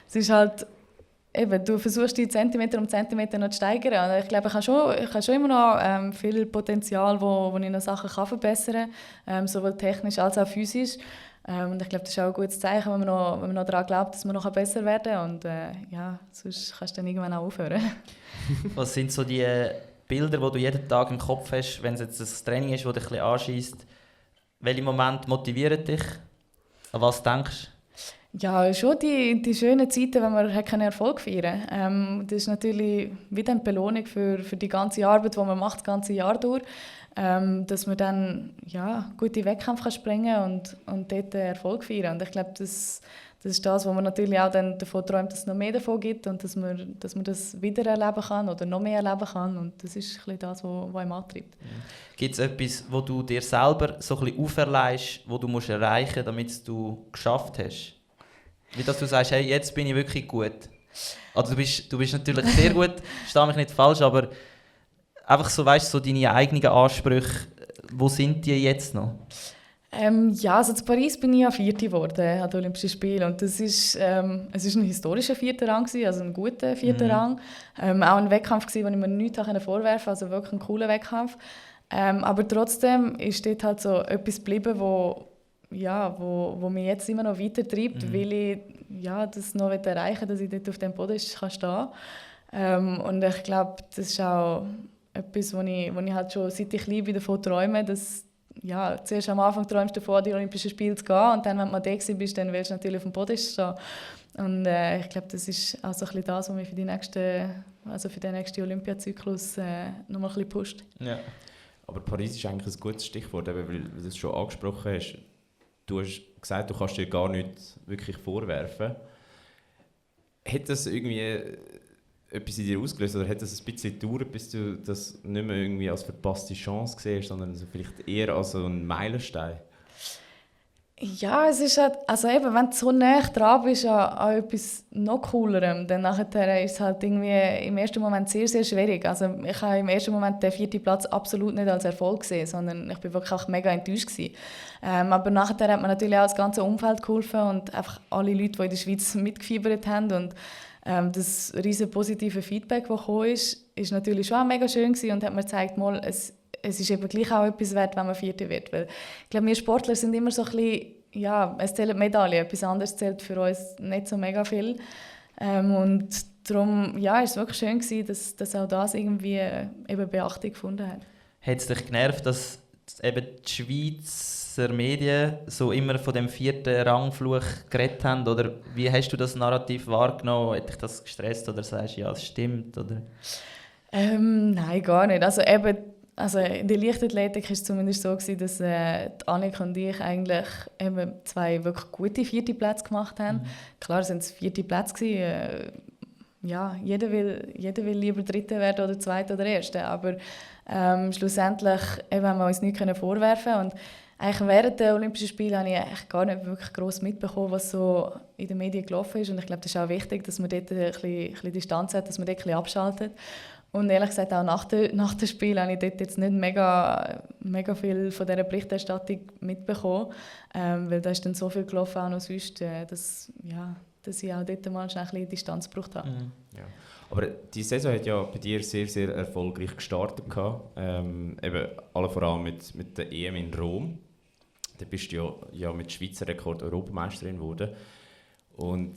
Es ist halt, eben, du versuchst die Zentimeter um Zentimeter noch zu steigern. Und ich glaube, ich habe schon immer noch viel Potenzial, wo ich noch Sachen kann verbessern kann, sowohl technisch als auch physisch. Und ich glaube, das ist auch ein gutes Zeichen, wenn man noch daran glaubt, dass man noch besser werden kann. Und sonst kannst du dann irgendwann auch aufhören. Was sind so die Bilder, die du jeden Tag im Kopf hast, wenn es jetzt ein Training ist, das dich ein bisschen anscheisst? Welche Momente motivieren dich? An was denkst du? Ja, schon die schönen Zeiten, wenn man Erfolg feiern kann. Das ist natürlich wieder eine Belohnung für die ganze Arbeit, die man macht, das ganze Jahr durch. Dass man dann gute Wettkämpfe springen kann und dort Erfolg feiern. Und ich glaube, das ist das, wo man natürlich auch dann davon träumt, dass es noch mehr davon gibt und dass man das wieder erleben kann oder noch mehr erleben kann. Und das ist ein bisschen das, was einem antreibt. Gibt es etwas, wo du dir selber so ein bisschen auferlegst, was du musst erreichen musst, damit du es geschafft hast? Wie dass du sagst, hey, jetzt bin ich wirklich gut. Also du bist natürlich sehr gut, verstehe mich nicht falsch, aber einfach so, weißt, so deine eigenen Ansprüche, wo sind die jetzt noch? Also in Paris bin ich ja Vierte geworden an den Olympischen Spielen und es ist ein historischer vierter Rang gewesen, also ein guter vierter Rang. Auch ein Wettkampf gewesen, den ich mir nichts vorwerfen konnte, also wirklich ein cooler Wettkampf. Aber trotzdem ist dort halt so etwas geblieben, wo mich jetzt immer noch weiter treibt, weil ich das noch erreichen will, dass ich dort auf dem Boden stehen kann. Und ich glaube, das ist auch etwas, wo ich halt schon seit ich klein bin davon träume, dass zuerst am Anfang träumst du davon, an die Olympischen Spiele zu gehen und dann, wenn du mal da bist, dann willst du natürlich auf dem Boden stehen. Und ich glaube, das ist auch so ein bisschen das, was mich für den nächsten Olympiazyklus noch mal ein bisschen pusht. Ja. Aber Paris ist eigentlich ein gutes Stichwort, weil du es schon angesprochen hast. Du hast gesagt, du kannst dir gar nichts wirklich vorwerfen. Hat das irgendwie etwas in dir ausgelöst oder hat das ein bisschen gedauert, bis du das nicht mehr irgendwie als verpasste Chance siehst, sondern so vielleicht eher als so ein Meilenstein? Ja, es ist halt, also eben, wenn du so nah dran bist an etwas noch Coolerem, dann nachher ist es halt irgendwie im ersten Moment sehr, sehr schwierig. Also ich habe im ersten Moment den 4. Platz absolut nicht als Erfolg gesehen, sondern ich war wirklich auch mega enttäuscht gewesen. Aber nachher hat man natürlich auch das ganze Umfeld geholfen und einfach alle Leute, die in der Schweiz mitgefiebert haben und das riesen positive Feedback, das gekommen ist natürlich schon auch mega schön gewesen und hat mir gezeigt, mal, es ist eben gleich auch etwas wert, wenn man Vierte wird. Weil ich glaube, wir Sportler sind immer so ein bisschen, es zählen Medaillen, etwas anderes zählt für uns nicht so mega viel. Und darum ist es wirklich schön gewesen, dass auch das irgendwie eben Beachtung gefunden hat. Hat es dich genervt, dass eben die Schweizer Medien so immer von dem 4. Rangfluch geredet haben? Oder wie hast du das Narrativ wahrgenommen? Hat dich das gestresst oder sagst du, ja, es stimmt? Oder? Nein, gar nicht. Also in der Leichtathletik war es zumindest so, dass Annik und ich eigentlich eben 2 wirklich gute 4. Plätze gemacht haben. Klar waren es 4. Plätze. Jeder will lieber Dritter werden oder Zweiter oder Erster. Aber schlussendlich haben wir uns nichts vorwerfen können. Und eigentlich während der Olympischen Spiele habe ich eigentlich gar nicht wirklich gross mitbekommen, was so in den Medien gelaufen ist. Und ich glaube, das ist auch wichtig, dass man dort ein bisschen Distanz hat, dass man dort ein bisschen abschaltet. Und ehrlich gesagt, auch nach dem Spiel habe ich dort jetzt nicht mega viel von dieser Berichterstattung mitbekommen. Weil da ist dann so viel gelaufen, auch noch sonst, dass ich auch dort mal schnell ein bisschen Distanz gebraucht habe. Ja. Aber die Saison hat ja bei dir sehr, sehr erfolgreich gestartet. Eben alle vor allem mit der EM in Rom. Da bist du ja mit Schweizer Rekord Europameisterin geworden. Und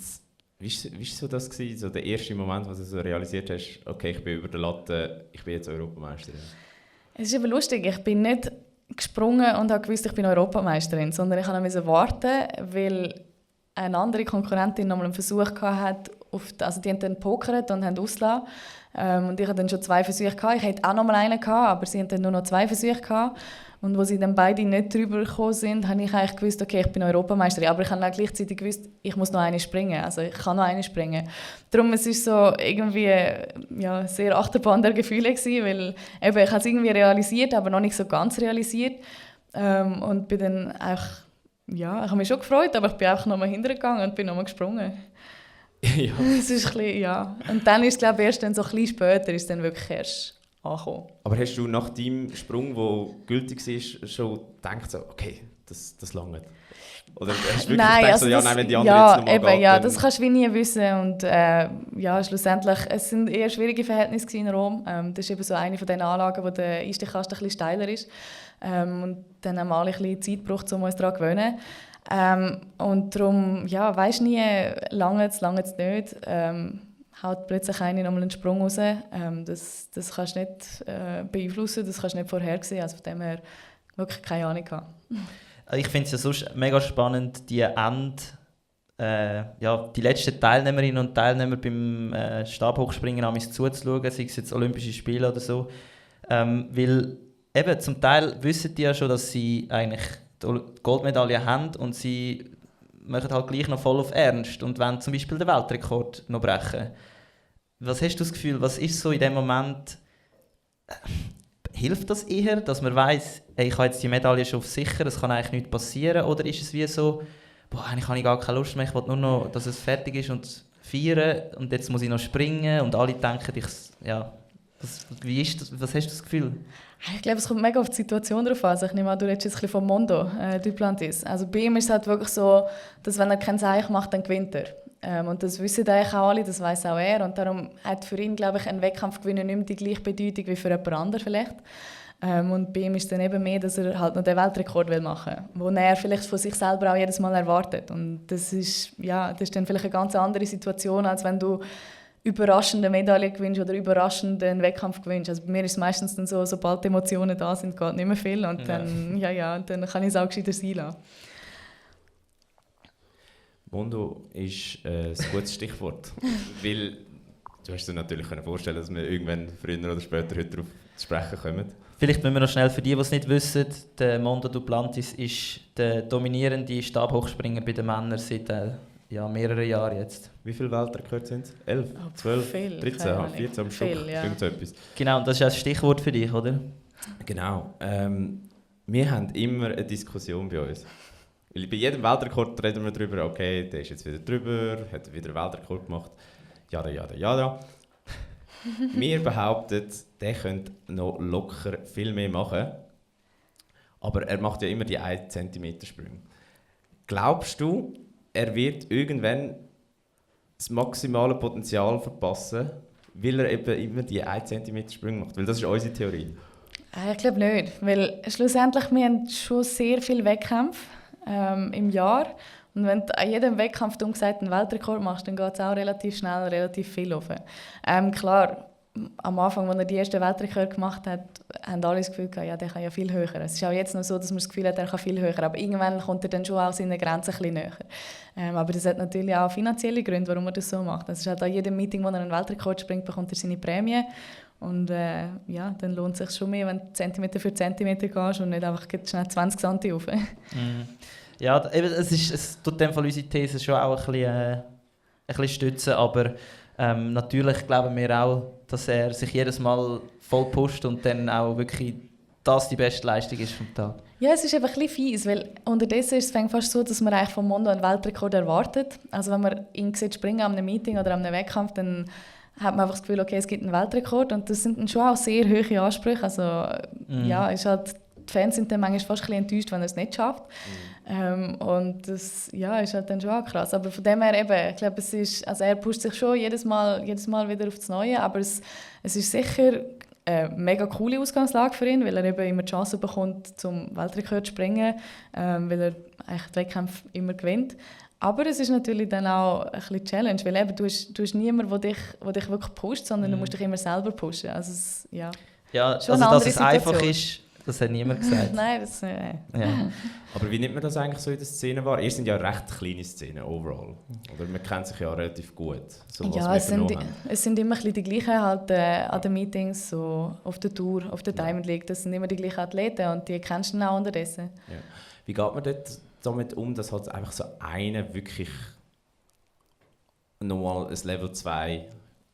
wie war das gewesen, so der erste Moment, wo du so realisiert hast, okay, ich bin über der Latte, ich bin jetzt Europameisterin? Es ist eben lustig, ich bin nicht gesprungen und habe gewusst, ich bin Europameisterin, sondern ich musste warten, weil eine andere Konkurrentin noch mal einen Versuch hatte, die haben dann gepokert und haben ausgelassen. Und ich hatte dann schon 2 Versuche gehabt. Ich hätte auch noch mal einen gehabt, aber sie hatten dann nur noch 2 Versuche gehabt. Und als sie dann beide nicht drüber gekommen sind, habe ich eigentlich gewusst, okay, ich bin Europameisterin. Aber ich habe auch gleichzeitig gewusst, ich muss noch eine springen. Also ich kann noch eine springen. Darum es ist so irgendwie ja, sehr Achterbahn der Gefühle gewesen, weil eben, ich habe es irgendwie realisiert, aber noch nicht so ganz realisiert. Und bin dann auch, ja, ich habe mich schon gefreut, aber ich bin auch noch mal hintergegangen und bin noch mal gesprungen. Ja. Es ist ein bisschen, ja. Und dann ist es, glaube ich, erst dann so ein bisschen später ist dann wirklich erst angekommen. Aber hast du nach deinem Sprung, der gültig war, schon gedacht, so, okay, das langt? Oder hast du wirklich nein, gedacht, also so, ja, das, nein, wenn die andere ja, jetzt nochmal eben, geht, ja, dann... das kannst du wie nie wissen. Und ja, schlussendlich, es sind eher schwierige Verhältnisse in Rom. Das ist eben so eine von den Anlagen, wo der Einstiegkasten ein bisschen steiler ist. Und dann haben wir alle ein bisschen Zeit gebraucht, um uns daran zu gewöhnen. Und darum, ja, weisst nie, lange es nicht. Haut plötzlich einer nochmal einen Sprung raus. Das kannst du nicht beeinflussen, das kannst du nicht vorhersehen. Also von dem her wirklich keine Ahnung gehabt. Ich finde es ja sonst mega spannend, die die letzten Teilnehmerinnen und Teilnehmer beim Stabhochspringen zuzuschauen, sei es jetzt Olympische Spiele oder so. Weil eben, zum Teil wissen die ja schon, dass sie eigentlich die Goldmedaille haben und sie machen halt gleich noch voll auf Ernst und wollen zum Beispiel den Weltrekord noch brechen. Was hast du das Gefühl, was ist so in dem Moment, hilft das eher, dass man weiss, hey, ich habe jetzt die Medaille schon auf sicher, es kann eigentlich nichts passieren, oder ist es wie so, eigentlich habe ich gar keine Lust mehr, ich will nur noch, dass es fertig ist und feiern und jetzt muss ich noch springen und alle denken, wie ist das, was hast du das Gefühl? Ich glaube, es kommt mega auf die Situation drauf an. Also ich nehme an, du redest jetzt ein bisschen von Mondo Duplantis. Also bei ihm ist es halt wirklich so, dass wenn er kein Zeichen macht, dann gewinnt er. Und das wissen eigentlich auch alle, das weiss auch er. Und darum hat für ihn, glaube ich, ein Wettkampf gewinnen nicht mehr die gleiche Bedeutung wie für jemand anderen vielleicht. Und bei ihm ist es dann eben mehr, dass er halt noch den Weltrekord machen will, den er vielleicht von sich selber auch jedes Mal erwartet. Und das ist dann vielleicht eine ganz andere Situation, als wenn du überraschende Medaille gewinnst oder überraschenden Wettkampf gewinnst. Also bei mir ist es meistens dann so, sobald die Emotionen da sind, geht nicht mehr viel und dann, dann kann ich es auch gescheiter sein lassen. Mondo ist ein gutes Stichwort, weil du hast dir natürlich vorstellen, dass wir irgendwann früher oder später heute darauf zu sprechen kommen. Vielleicht müssen wir noch schnell, für die es nicht wissen, der Mondo Duplantis ist der dominierende Stabhochspringer bei den Männern seit mehreren Jahren jetzt. Wie viele Weltrekorde sind es? 11, 12, viel, 13, 14 am Stück? Viel, ja. Irgendetwas. Genau, das ist ein Stichwort für dich, oder? Genau. Wir haben immer eine Diskussion bei uns. Weil bei jedem Weltrekord reden wir darüber, okay, der ist jetzt wieder drüber, hat wieder einen Weltrekord gemacht. Jada. Wir behaupten, der könnte noch locker viel mehr machen. Aber er macht ja immer die 1 cm Sprünge. Glaubst du, er wird irgendwann das maximale Potenzial verpassen, weil er eben immer die 1 cm Sprünge macht? Weil das ist unsere Theorie. Ich glaube nicht, weil schlussendlich wir haben schon sehr viele Wettkämpfe im Jahr. Und wenn du an jedem Wettkampf einen Weltrekord machst, dann geht es auch relativ schnell, relativ viel auf. Klar, am Anfang, als er die ersten Weltrekord gemacht hat, haben alle das Gefühl gehabt, ja, der kann ja viel höher. Es ist auch jetzt noch so, dass man das Gefühl hat, er kann viel höher. Aber irgendwann kommt er dann schon auch seine Grenzen ein bisschen näher. Aber das hat natürlich auch finanzielle Gründe, warum er das so macht. Das ist halt an jedem Meeting, wo er einen Weltrekord springt, bekommt er seine Prämie. Und dann lohnt es sich schon mehr, wenn du Zentimeter für Zentimeter gehst und nicht einfach schnell 20 cm rauf. Ja, es tut dem Fall unsere These schon auch ein bisschen stützen, aber natürlich glauben wir auch, dass er sich jedes Mal voll pusht und dann auch wirklich das die beste Leistung ist vom Tag. Ja, es ist einfach ein bisschen fies, weil unterdessen ist es fast so, dass man eigentlich vom Mondo einen Weltrekord erwartet. Also wenn man ihn sieht springen an einem Meeting oder an einem Wettkampf, dann hat man einfach das Gefühl, okay, es gibt einen Weltrekord und das sind dann schon auch sehr hohe Ansprüche. Also ist halt, die Fans sind dann manchmal fast ein bisschen enttäuscht, wenn er es nicht schafft. Und das ist halt dann schon auch krass. Aber von dem her eben, ich glaube, er pusht sich schon jedes Mal wieder aufs Neue, aber es ist sicher eine mega coole Ausgangslage für ihn, weil er eben immer die Chance bekommt, zum Weltrekord zu springen, weil er eigentlich die Wettkämpfe immer gewinnt. Aber es ist natürlich dann auch ein bisschen Challenge, weil eben, du hast niemanden, der dich wirklich pusht, sondern du musst dich immer selber pushen. Also dass es einfach ist, Das hat niemand gesagt. Nein, das Ja. Aber wie nimmt man das eigentlich so in der Szene wahr? Ihr sind ja eine recht kleine Szene overall. Oder man kennt sich ja relativ gut. So, was Ja, wir es sind vernommen haben. immer ein bisschen die gleichen halt, an den Meetings, so auf der Tour, auf der Diamond League. Das sind immer die gleichen Athleten und die kennst du dann auch unterdessen. Ja. Wie geht man dort damit um, dass halt einfach so einer wirklich nochmal ein Level 2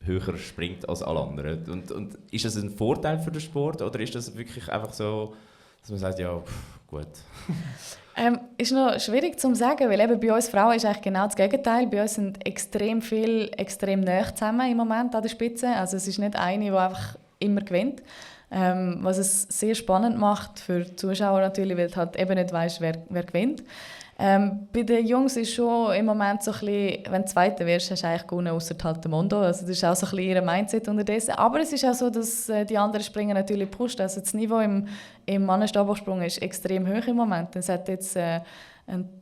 höher springt als alle anderen? Und ist das ein Vorteil für den Sport oder ist das wirklich einfach so, dass man sagt, ja, gut. Ist noch schwierig zu sagen, weil eben bei uns Frauen ist eigentlich genau das Gegenteil. Bei uns sind extrem viele extrem nah zusammen im Moment an der Spitze. Also es ist nicht eine, die einfach immer gewinnt. Was es sehr spannend macht für die Zuschauer natürlich, weil du halt eben nicht weißt, wer gewinnt. Bei den Jungs ist schon im Moment so ein bisschen, wenn du Zweiter wirst, hast du eigentlich gewonnen, ausser halt der Mondo. Also das ist auch so ein bisschen ihr Mindset unterdessen. Aber es ist auch so, dass die anderen Springer natürlich pusht. Also das Niveau im Mannenstabhochsprung ist extrem hoch im Moment. Es hat jetzt,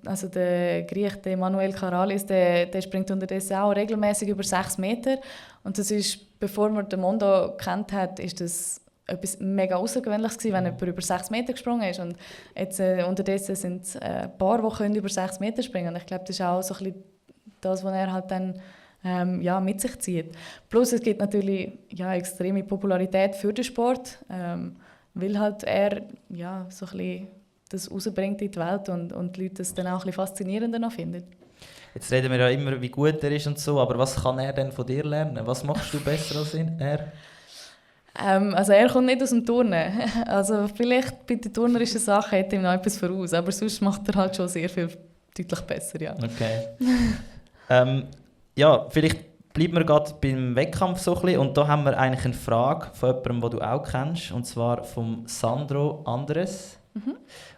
also der Griech, der Manuel Karalis, der springt unterdessen auch regelmäßig über 6 Meter. Und das ist, bevor man den Mondo kennt hat, ist das etwas mega Außergewöhnliches gewesen, wenn jemand über 6 Meter gesprungen ist. Und jetzt unterdessen sind es ein paar, die können über 6 Meter springen. Und ich glaube, das ist auch so ein bisschen das, was er halt dann mit sich zieht. Plus es gibt natürlich extreme Popularität für den Sport, weil halt er so ein bisschen das rausbringt in die Welt und die Leute das dann auch ein bisschen faszinierender noch finden. Jetzt reden wir ja immer, wie gut er ist und so, aber was kann er denn von dir lernen? Was machst du besser als er? Also er kommt nicht aus dem Turnen. Also vielleicht bei den turnerischen Sachen hätte ihm noch etwas voraus, aber sonst macht er halt schon sehr viel deutlich besser, ja. Okay. Vielleicht bleiben wir gerade beim Wettkampf so ein bisschen. Und da haben wir eigentlich eine Frage von jemandem, den du auch kennst, und zwar vom Sandro Andres.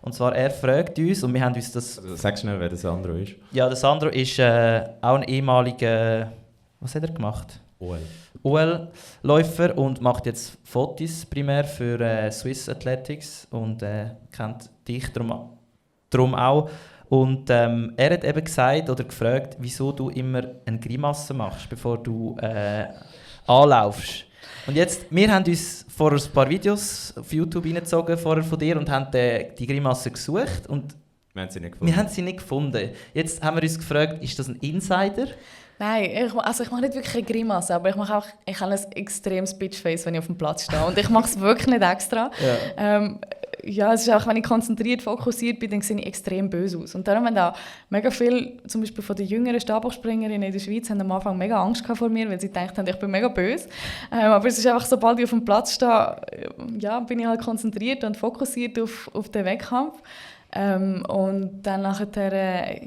Und zwar, er fragt uns, und wir haben uns das... Also, sag schnell, wer der Sandro ist. Ja, der Sandro ist auch ein ehemaliger... Was hat er gemacht? OL-Läufer und macht jetzt Fotos primär für Swiss Athletics und kennt dich darum auch. Und er hat eben gesagt oder gefragt, wieso du immer eine Grimasse machst, bevor du anlaufst. Und jetzt, wir haben uns vor ein paar Videos auf YouTube reingezogen vorher von dir und haben die Grimasse gesucht und wir haben sie nicht gefunden. Jetzt haben wir uns gefragt, ist das ein Insider? Nein, ich mache nicht wirklich eine Grimasse, aber ich habe ein extremes Bitchface, wenn ich auf dem Platz stehe. Und ich mache es wirklich nicht extra. Ja. Es ist auch, wenn ich konzentriert, fokussiert bin, dann sehe ich extrem böse aus. Und darum haben auch mega viele, zum Beispiel von den jüngeren Stabhochspringerinnen in der Schweiz, haben am Anfang mega Angst vor mir, weil sie gedacht haben, ich bin mega böse. Aber es ist einfach, sobald ich auf dem Platz stehe, bin ich halt konzentriert und fokussiert auf den Wettkampf. Und dann nachher,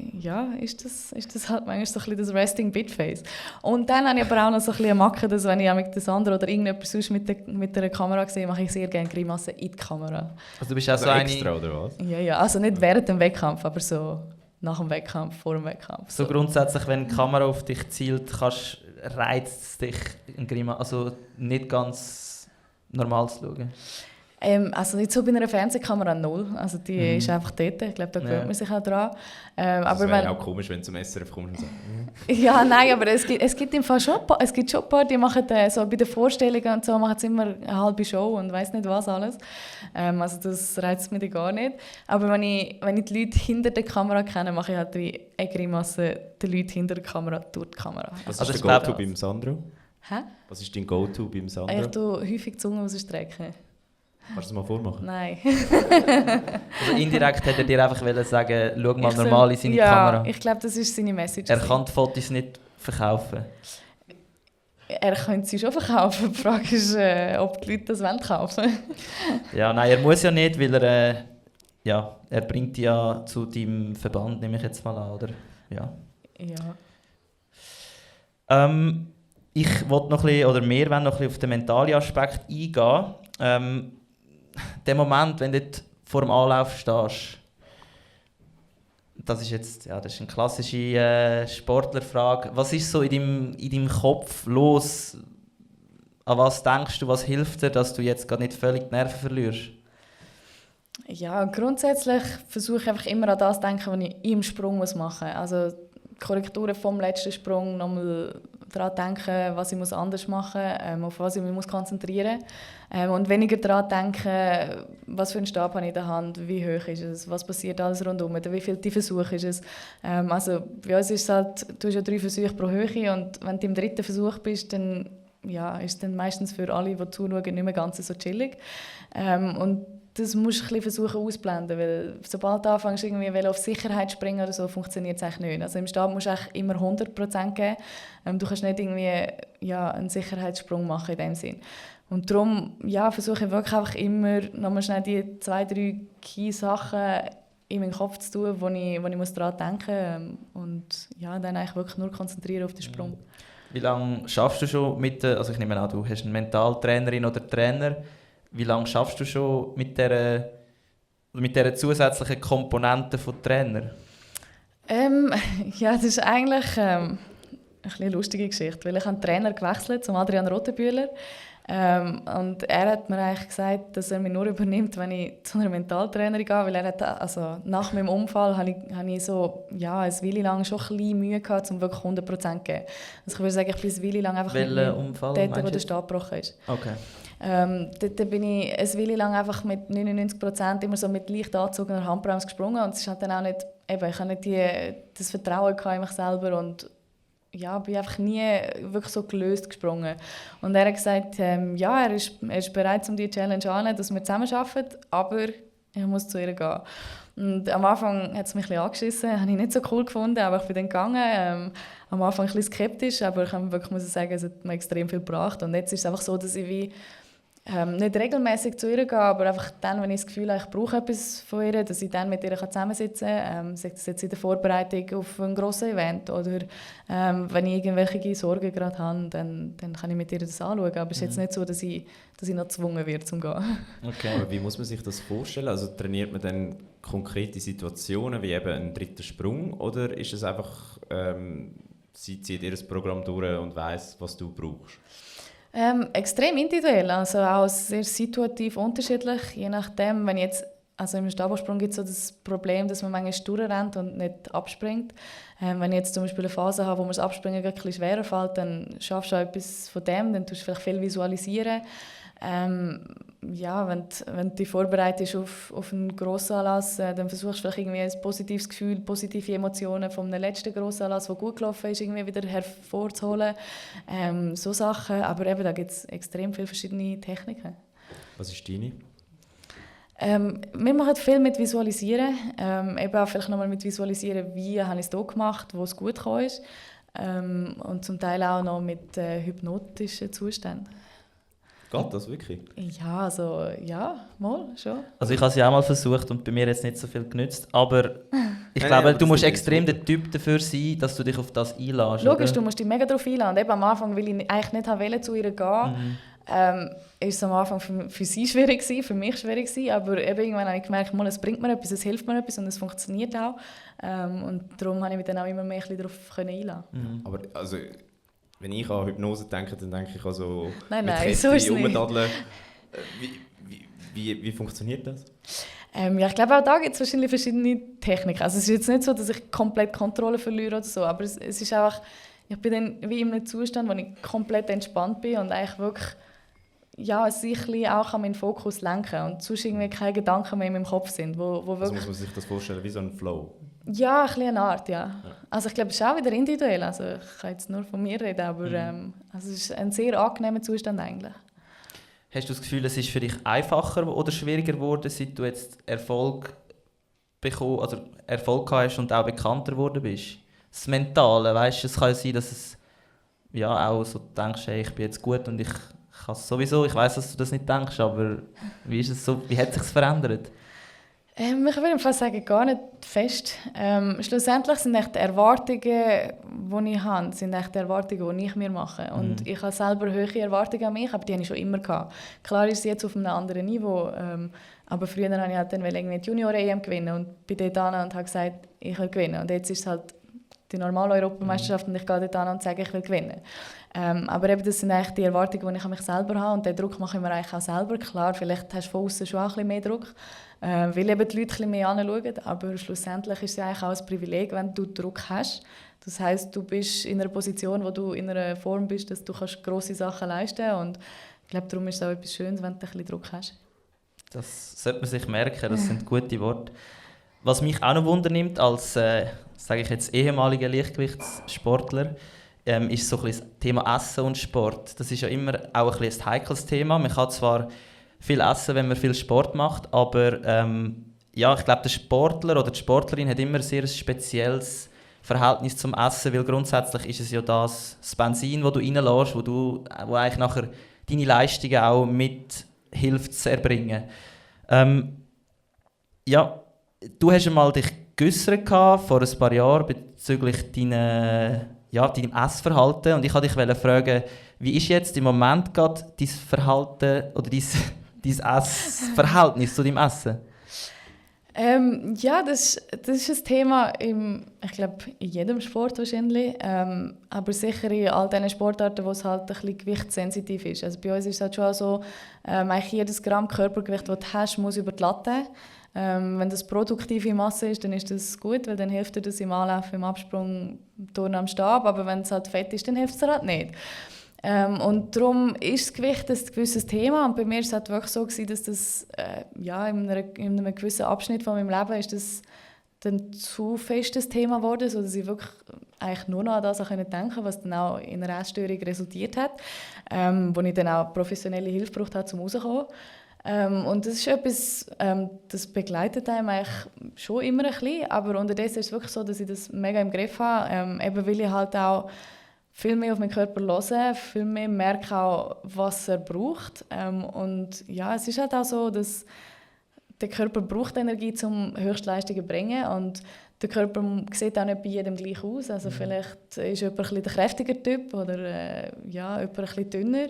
ist das halt manchmal so ein bisschen das Resting Bitface. Und dann habe ich aber auch noch so ein bisschen eine Macke, dass wenn ich mit der Sandra oder irgendjemand sonst mit der Kamera sehe, mache ich sehr gerne Grimassen in die Kamera. Also du bist auch so extra, oder was? Ja, also nicht während dem Wettkampf, aber so nach dem Wettkampf, vor dem Wettkampf. So grundsätzlich, wenn die Kamera auf dich zielt, reizt es dich in Grimasse, also nicht ganz normal zu schauen? Also jetzt so bei einer Fernsehkamera 0, also die ist einfach dort, ich glaube, da gewöhnt man sich auch dran. Das wäre auch komisch, wenn du zum SRF kommst und sagst... Ja, nein, aber es gibt im Fall schon ein paar, die machen so bei den Vorstellungen und so, machen sie immer eine halbe Show und weiss nicht was alles. Also das reizt mich gar nicht. Aber wenn ich die Leute hinter der Kamera kenne, mache ich halt wie eine Grimasse die Leute hinter der Kamera durch die Kamera. Was ist dein Go-To beim Sandro? Hä? Was ist dein Go-To beim Sandro? Ich tue häufig die Zunge rausstrecken. Kannst du das mal vormachen? Nein. Also indirekt hätte er dir einfach sagen, schau mal normal in seine Kamera. Ja, ich glaube, das ist seine Message. Er kann die Fotos nicht verkaufen. Er könnte sie schon verkaufen. Die Frage ist, ob die Leute das kaufen wollen. Ja, nein, er muss ja nicht, weil er bringt ja zu deinem Verband, nehme ich jetzt mal an, oder? Ja. Ich wollte noch ein bisschen, oder wir wollen noch ein bisschen auf den mentalen Aspekt eingehen. Der Moment, wenn du vor dem Anlauf stehst, das ist eine klassische Sportlerfrage. Was ist so in deinem Kopf los? An was denkst du, was hilft dir, dass du jetzt gar nicht völlig die Nerven verlierst? Ja, grundsätzlich versuche ich einfach immer an das zu denken, was ich im Sprung machen muss. Also die Korrekturen vom letzten Sprung nochmal daran denken, was ich anders machen muss, auf was ich mich konzentrieren muss. Und weniger daran denken, was für einen Stab habe ich in der Hand, wie hoch ist es, was passiert alles rundherum, wie viel Versuch ist es. Also bei uns ist es halt, du hast ja 3 Versuche pro Höhe und wenn du im 3. Versuch bist, dann ist es dann meistens für alle, die zuschauen, nicht mehr ganz so chillig. Und das musst du ein bisschen versuchen auszublenden, weil sobald du anfängst, irgendwie auf Sicherheit zu springen oder so, funktioniert es eigentlich nicht. Also im Stab musst du eigentlich immer 100% geben. Du kannst nicht irgendwie einen Sicherheitssprung machen in dem Sinn. Und darum versuche ich wirklich einfach immer nochmal schnell die 2, 3 Key-Sachen in meinen Kopf zu tun, wo ich daran denken muss. Und dann eigentlich wirklich nur konzentrieren auf den Sprung. Wie lange schaffst du schon also ich nehme an, du hast eine Mentaltrainerin oder Trainer. Wie lange schaffst du schon mit dieser zusätzlichen Komponente von Trainer? Das ist eigentlich eine lustige Geschichte, weil ich habe den Trainer gewechselt zum Adrian Rothenbühler. Und er hat mir eigentlich gesagt, dass er mich nur übernimmt, wenn ich zu einer Mentaltrainerin gehe, weil er hat, also nach meinem Unfall habe ich so eine Weile lang schon ein bisschen Mühe gehabt, um wirklich 100% zu geben. Also ich würde sagen, ich bin eine Weile lang einfach dort, wo der Stab gebrochen ist. Okay. Dort bin ich eine Weile lang einfach mit 99% immer so mit leicht angezogener Handbremse gesprungen und es ist halt dann auch nicht, ich habe nicht das Vertrauen in mich selber und bin einfach nie wirklich so gelöst gesprungen. Und er hat gesagt, er ist bereit, um die Challenge anzunehmen, dass wir zusammen arbeiten, aber ich muss zu ihr gehen. Und am Anfang hat es mich ein bisschen angeschissen, habe ich nicht so cool gefunden, aber ich bin dann gegangen. Am Anfang ein bisschen skeptisch, aber ich muss wirklich sagen, es hat mir extrem viel gebracht. Und jetzt ist es einfach so, dass ich nicht regelmäßig zu ihr gehe, aber einfach dann, wenn ich das Gefühl habe, ich brauche etwas von ihr, dass ich dann mit ihr zusammensitzen kann. Sei das jetzt in der Vorbereitung auf ein grosses Event oder wenn ich irgendwelche Sorgen gerade habe, dann kann ich mit ihr das anschauen. Aber es ist jetzt nicht so, dass ich noch gezwungen werde, zum zu gehen. Okay. Aber wie muss man sich das vorstellen? Also trainiert man dann konkrete Situationen, wie eben einen 3. Sprung, oder ist es einfach, sie zieht ihr Programm durch und weiss, was du brauchst? Extrem individuell, also auch sehr situativ unterschiedlich, je nachdem, wenn jetzt, also im Stabhochsprung gibt es so das Problem, dass man manchmal durchrennt und nicht abspringt. Wenn ich jetzt zum Beispiel eine Phase habe, wo mir das Abspringen ein bisschen schwerer fällt, dann schaffst du auch etwas von dem, dann tust du vielleicht viel visualisieren. Wenn du dich vorbereitest auf einen Grossanlass, dann versuchst du vielleicht irgendwie ein positives Gefühl, positive Emotionen von einem letzten Grossanlass, der gut gelaufen ist, irgendwie wieder hervorzuholen. So Sachen, aber eben, da gibt es extrem viele verschiedene Techniken. Was ist deine? Wir machen viel mit Visualisieren, eben auch vielleicht nochmal mit Visualisieren, wie habe ich es hier gemacht, wo es gut gekommen ist, und zum Teil auch noch mit hypnotischen Zuständen. Geht das wirklich? Ja, also mal schon. Also ich habe es ja auch mal versucht und bei mir jetzt nicht so viel genützt, aber ich glaube, du musst extrem der Typ dafür sein, dass du dich auf das einlässt. Logisch, oder? du musst dich mega darauf einladen. Eben am Anfang, weil ich eigentlich nicht wollte, zu ihr gehen, ist es am Anfang für sie schwierig gewesen, für mich schwierig gewesen, aber eben irgendwann habe ich gemerkt, es bringt mir etwas, es hilft mir etwas und es funktioniert auch. Und darum habe ich mich dann auch immer mehr darauf einladen. Aber also, wenn ich an Hypnose denke, dann denke ich also nein, so ist es nicht. Wie funktioniert das? Ich glaube, auch da gibt es wahrscheinlich verschiedene Techniken. Also es ist jetzt nicht so, dass ich komplett Kontrolle verliere oder so, aber es ist einfach, ich bin dann wie in einem Zustand, wo ich komplett entspannt bin und eigentlich wirklich sich auch an meinen Fokus lenken und sonst irgendwie keine Gedanken mehr in meinem Kopf sind. Wo wirklich, also muss man sich das vorstellen, wie so ein Flow? Ja, ein bisschen eine Art, ja. Also ich glaube, es ist auch wieder individuell. Also ich kann jetzt nur von mir reden, aber also es ist ein sehr angenehmer Zustand eigentlich. Hast du das Gefühl, es ist für dich einfacher oder schwieriger geworden, seit du jetzt Erfolg hast und auch bekannter geworden bist? Das Mentale, weißt du, es kann ja sein, dass es auch so denkst, hey, ich bin jetzt gut und ich kann es sowieso. Ich weiss, dass du das nicht denkst, aber wie ist es so? Wie hat es sich verändert? Ich würde im Fall sagen, gar nicht fest. Schlussendlich sind echt die Erwartungen, die ich habe, sind echt die Erwartungen, die ich mir mache. Und ich habe selber hohe Erwartungen an mich, aber die habe ich schon immer gehabt. Klar ist es jetzt auf einem anderen Niveau, aber früher wollte ich halt dann irgendwie die Junior-EM gewinnen und bin dort an und habe gesagt, ich will gewinnen. Und jetzt ist es halt die normale Europameisterschaft und ich gehe dort an und sage, ich will gewinnen. Aber eben, das sind eigentlich die Erwartungen, die ich an mich selber habe und den Druck mache ich mir eigentlich auch selber. Klar, vielleicht hast du von außen schon auch ein bisschen mehr Druck, weil eben die Leute ein bisschen mehr anschauen, aber schlussendlich ist es eigentlich auch ein Privileg, wenn du Druck hast, Das heisst, du bist in einer Position, wo du in einer Form bist, dass du grosse Sachen leisten kannst. Und ich glaube, darum ist es auch etwas Schönes, wenn du ein bisschen Druck hast. Das sollte man sich merken, das sind gute Worte. Was mich auch noch wundernimmt, als sage ich jetzt, ehemaliger Leichtgewichtssportler, ist so ein bisschen das Thema Essen und Sport. Das ist ja immer auch ein bisschen ein heikles Thema. Man kann zwar viel essen, wenn man viel Sport macht, aber ja, ich glaube, der Sportler oder die Sportlerin hat immer ein sehr spezielles Verhältnis zum Essen, weil grundsätzlich ist es ja das Benzin, das du reinlässt, wo eigentlich nachher deine Leistungen auch mit hilft zu erbringen. Ja, du hast einmal dich geäussert vor ein paar Jahren bezüglich deinem Essverhalten und ich wollte dich fragen, wie ist jetzt im Moment gerade dein Verhalten oder dein Essverhältnis zu deinem Essen? Ja, das ist ein Thema, ich glaube, in jedem Sport wahrscheinlich, aber sicher in all diesen Sportarten, wo es halt ein bisschen gewichtssensitiv ist. Also bei uns ist es halt schon so, eigentlich jedes Gramm Körpergewicht, das du hast, muss über die Latte. Wenn das produktive Masse ist, dann ist das gut, weil dann hilft dir das im Anlauf, im Absprung, Turnen am Stab, aber wenn es halt fett ist, dann hilft es dir halt nicht. Und darum ist das Gewicht ein gewisses Thema und bei mir war es halt wirklich so, dass das in einem gewissen Abschnitt von meinem Leben ist das dann zu festes Thema geworden, sodass ich wirklich eigentlich nur noch an das denken konnte, was dann auch in einer Essstörung resultiert hat, wo ich dann auch professionelle Hilfe gebraucht habe, um rauszukommen. Und das ist etwas, das begleitet einem eigentlich schon immer ein bisschen, aber unterdessen ist es wirklich so, dass ich das mega im Griff habe, eben weil ich halt auch viel mehr auf meinen Körper höre, viel mehr merke auch, was er braucht. Und ja, es ist halt auch so, dass der Körper braucht Energie, um Höchstleistungen zu bringen. Und der Körper sieht auch nicht bei jedem gleich aus. Also vielleicht ist jemand ein bisschen der kräftiger Typ oder jemand ein bisschen dünner.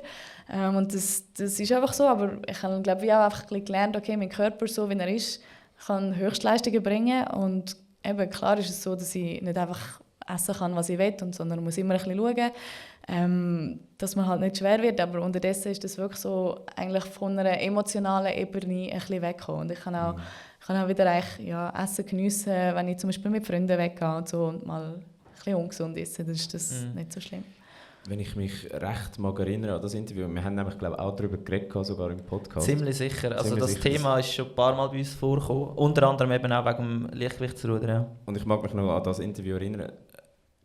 Und das ist einfach so. Aber ich habe, glaube ich, auch einfach ein bisschen gelernt, okay, mein Körper, so wie er ist, kann Höchstleistungen bringen. Und eben, klar ist es so, dass ich nicht einfach essen kann, was ich will, sondern muss immer ein bisschen schauen, dass man halt nicht schwer wird. Aber unterdessen ist das wirklich so eigentlich von einer emotionalen Ebene ein bisschen weggekommen. Und ich kann auch wieder Essen geniessen, wenn ich zum Beispiel mit Freunden weggehe und so und mal ein bisschen ungesund esse, dann ist das nicht so schlimm. Wenn ich mich recht mag erinnern an das Interview, wir haben nämlich, glaube ich, auch darüber geredet, sogar im Podcast. Ziemlich sicher. Also Ziemlich das sicher. Thema ist schon ein paar Mal bei uns vorgekommen, unter anderem eben auch wegen dem Leichtgewichtsrudern. Ja. Und ich mag mich noch an das Interview erinnern.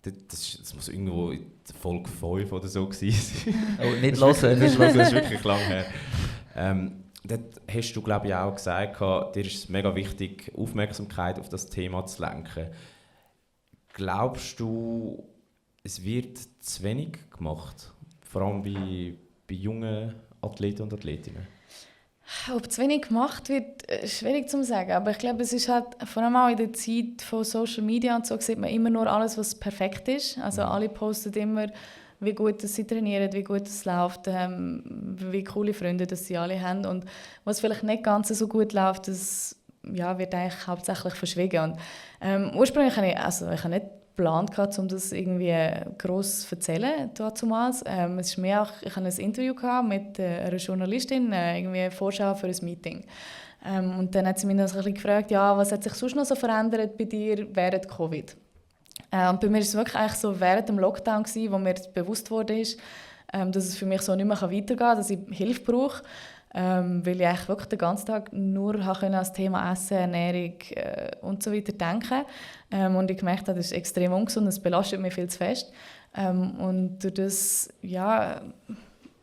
Das muss irgendwo in Folge 5 oder so gewesen sein. Oh, nicht hören. Das ist wirklich lang her. Dort hast du, glaube ich, auch gesagt, dir ist es mega wichtig, Aufmerksamkeit auf das Thema zu lenken. Glaubst du, es wird zu wenig gemacht? Vor allem bei jungen Athleten und Athletinnen? Ob zu wenig gemacht wird, schwierig zu sagen. Aber ich glaube, es ist halt, vor allem auch in der Zeit von Social Media und so, sieht man immer nur alles, was perfekt ist. Also alle posten immer, wie gut sie trainieren, wie gut es läuft, wie coole Freunde das sie alle haben. Und was vielleicht nicht ganz so gut läuft, das wird eigentlich hauptsächlich verschwiegen. Und, ursprünglich habe ich nicht geplant, um das irgendwie gross zu erzählen damals. Es ist mehr auch, ich hatte ein Interview mit einer Journalistin, irgendwie Vorschau für ein Meeting. Und dann hat sie mich dann so ein bisschen gefragt, was hat sich sonst noch so verändert bei dir während Covid? Und bei mir war es wirklich eigentlich so während dem Lockdown, wo mir bewusst wurde, dass es für mich so nicht mehr weitergehen kann, dass ich Hilfe brauche. Weil ich eigentlich wirklich den ganzen Tag nur an das Thema Essen, Ernährung und so weiter denken. Und ich gemerkt habe, das ist extrem ungesund, das belastet mich viel zu fest. Und durch das,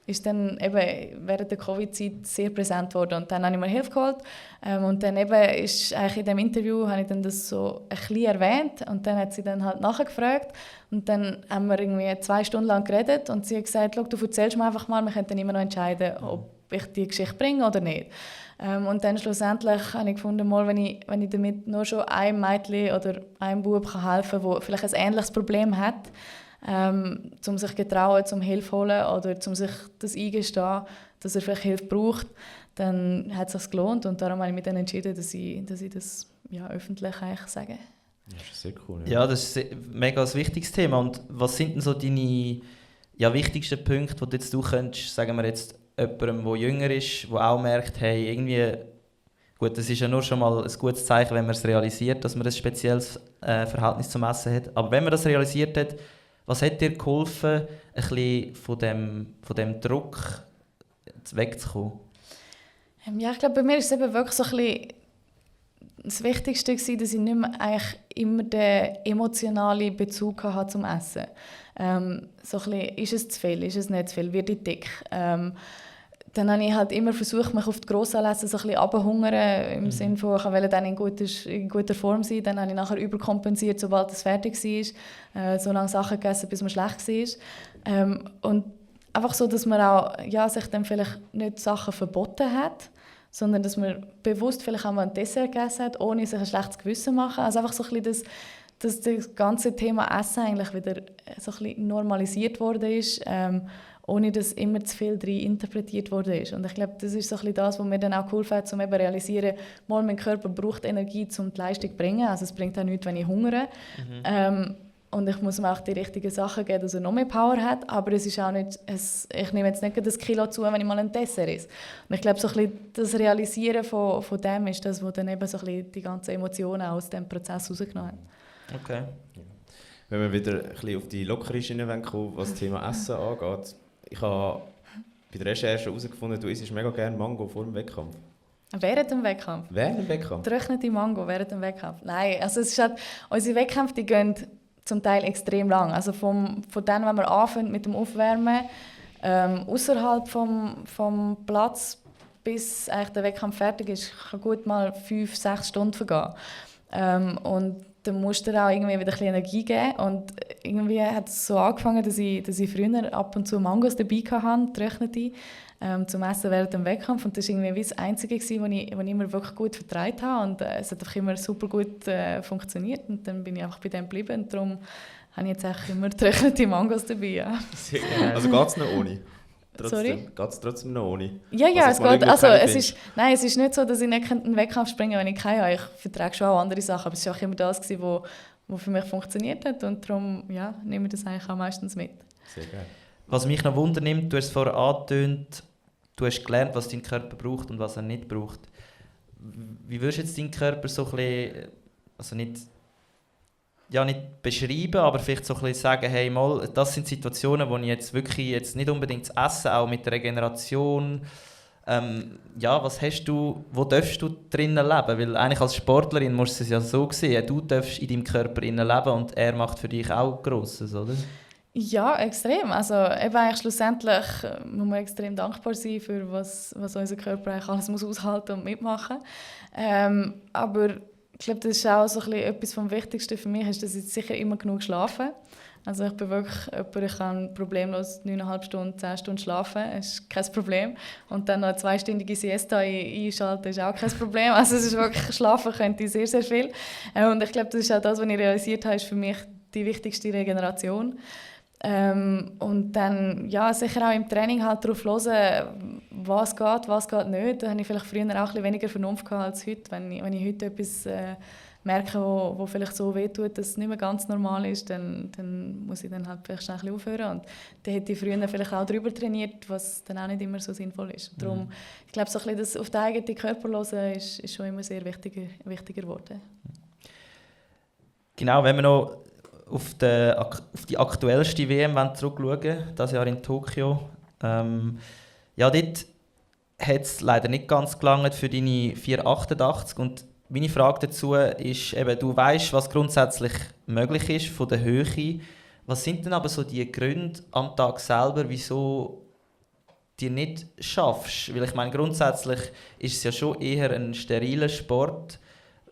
ist dann eben während der Covid-Zeit sehr präsent geworden. Und dann habe ich mir Hilfe geholt. Und dann eben ist eigentlich in diesem Interview habe ich dann das so ein bisschen erwähnt. Und dann hat sie dann halt nachgefragt. Und dann haben wir irgendwie 2 Stunden lang geredet. Und sie hat gesagt, du erzählst mir einfach mal, wir können dann immer noch entscheiden, ob ich die Geschichte bringe oder nicht. Und dann schlussendlich habe ich gefunden, wenn ich damit nur schon einem Mädchen oder einem Bub helfen kann, der vielleicht ein ähnliches Problem hat, um sich getrauen, um Hilfe zu holen oder um sich das eingestehen, dass er vielleicht Hilfe braucht, dann hat es sich gelohnt. Und darum habe ich mich dann entschieden, dass ich das öffentlich eigentlich sage. Das ist sehr cool. Ja, das ist ein mega wichtiges Thema. Und was sind denn so deine wichtigsten Punkte, die du könntest, sagen wir jetzt, jemandem, der jünger ist, der auch merkt, hey, irgendwie Gut, das ist ja nur schon mal ein gutes Zeichen, wenn man es realisiert, dass man ein spezielles Verhältnis zum Essen hat. Aber wenn man das realisiert hat, was hat dir geholfen, ein bisschen von dem Druck wegzukommen? Ja, ich glaube, bei mir war es eben wirklich so ein bisschen das Wichtigste gewesen, dass ich nicht mehr eigentlich immer den emotionalen Bezug hatte zum Essen. So ein bisschen, ist es zu viel, ist es nicht zu viel, werde ich dick? Dann habe ich halt immer versucht, mich auf die Grossanlässe so ein bisschen abzuhungern, im Sinne von, ich wollte dann in guter Form sein. Dann habe ich nachher überkompensiert, sobald es fertig war. So lange Sachen gegessen, bis man schlecht war. Und einfach so, dass man auch sich dann vielleicht nicht Sachen verboten hat, sondern dass man bewusst vielleicht auch mal ein Dessert gegessen hat, ohne sich ein schlechtes Gewissen zu machen. Also einfach so ein bisschen dass das ganze Thema Essen eigentlich wieder so ein bisschen normalisiert worden ist, ohne dass immer zu viel drin interpretiert worden ist. Und ich glaube, das ist so ein bisschen das, was mir dann auch geholfen hat, um eben zu realisieren, mal mein Körper braucht Energie, um die Leistung zu bringen. Also es bringt auch nichts, wenn ich hungere. Und ich muss ihm auch die richtigen Sachen geben, dass er noch mehr Power hat. Aber es ist auch nicht, ich nehme jetzt nicht das Kilo zu, wenn ich mal ein Dessert esse. Und ich glaube, so ein bisschen das Realisieren von dem ist das, was dann eben so ein bisschen die ganzen Emotionen aus dem Prozess rausgenommen hat. Okay. Wenn wir wieder ein bisschen auf die lockere Schiene kommen, was das Thema Essen angeht. Ich habe bei der Recherche herausgefunden, du isst mega gerne Mango vor dem Wettkampf. Während dem Wettkampf? Während dem Wettkampf? Getrocknete Mango während dem Wettkampf? Nein, also es ist halt, unsere Wettkämpfe die gehen zum Teil extrem lang. Also von dann, wenn wir anfangen mit dem Aufwärmen, außerhalb vom Platz, bis eigentlich der Wettkampf fertig ist, kann gut mal 5-6 Stunden vergehen. Und dann musst du dir auch irgendwie wieder ein bisschen Energie geben. Und irgendwie hat es so angefangen, dass ich früher ab und zu Mangos dabei hatte, getrocknete, zum Essen während dem Wettkampf. Und das war irgendwie das Einzige, was ich mir wirklich gut vertragen habe. Und es hat einfach immer super gut funktioniert. Und dann bin ich einfach bei dem geblieben. Und darum habe ich jetzt eigentlich immer getrocknete Mangos dabei. Ja. Also geht es noch ohne? Sorry? Geht es trotzdem noch ohne? Ja, Also es geht. Also, es ist nicht so, dass ich nicht einen Wettkampf springen kann, wenn ich keinen habe. Ich vertrage schon auch andere Sachen, aber es war auch immer das, was für mich funktioniert hat. Und darum nehme ich das eigentlich auch meistens mit. Sehr geil. Was mich noch wundernimmt, du hast es vorher angetönt, du hast gelernt, was dein Körper braucht und was er nicht braucht. Wie würdest du jetzt deinen Körper so ein bisschen, also nicht beschreiben, aber vielleicht so ein bisschen sagen, hey, mal, das sind Situationen, wo ich jetzt wirklich jetzt nicht unbedingt das Essen, auch mit der Regeneration, was hast du, wo darfst du drinnen leben? Weil eigentlich als Sportlerin musst du es ja so sehen, du darfst in deinem Körper innen leben und er macht für dich auch Grosses, oder? Ja, extrem. Also eben eigentlich schlussendlich muss man extrem dankbar sein für was unser Körper eigentlich alles muss aushalten und mitmachen. Aber ich glaube, das ist auch so ein bisschen etwas vom Wichtigsten für mich, ist, dass ich sicher immer genug schlafe. Also ich bin wirklich jemand, ich kann problemlos 9,5 Stunden, 10 Stunden schlafen, das ist kein Problem. Und dann noch eine 2-stündige Siesta einschalten, ist auch kein Problem. Also es ist wirklich, schlafen könnte ich sehr, sehr viel. Und ich glaube, das ist auch das, was ich realisiert habe, ist für mich die wichtigste Regeneration. Und dann sicher auch im Training halt darauf hören, was geht nicht. Da habe ich vielleicht früher auch ein bisschen weniger Vernunft gehabt als heute. Wenn ich heute etwas merke, wo vielleicht so wehtut, dass es nicht mehr ganz normal ist, dann muss ich dann halt vielleicht schnell ein bisschen aufhören. Und dann hätte ich früher vielleicht auch darüber trainiert, was dann auch nicht immer so sinnvoll ist. Und darum, ich glaube, so ein bisschen das auf den eigenen Körper hören ist schon immer sehr wichtiger geworden. Genau, wenn wir noch auf die aktuellste WM zurückschauen, dieses Jahr in Tokio. Dort hat es leider nicht ganz gelangt für deine 4,88. Und meine Frage dazu ist, eben, du weißt, was grundsätzlich möglich ist von der Höhe. Was sind denn aber so die Gründe am Tag selber, wieso du nicht schaffst? Weil ich meine, grundsätzlich ist es ja schon eher ein steriler Sport.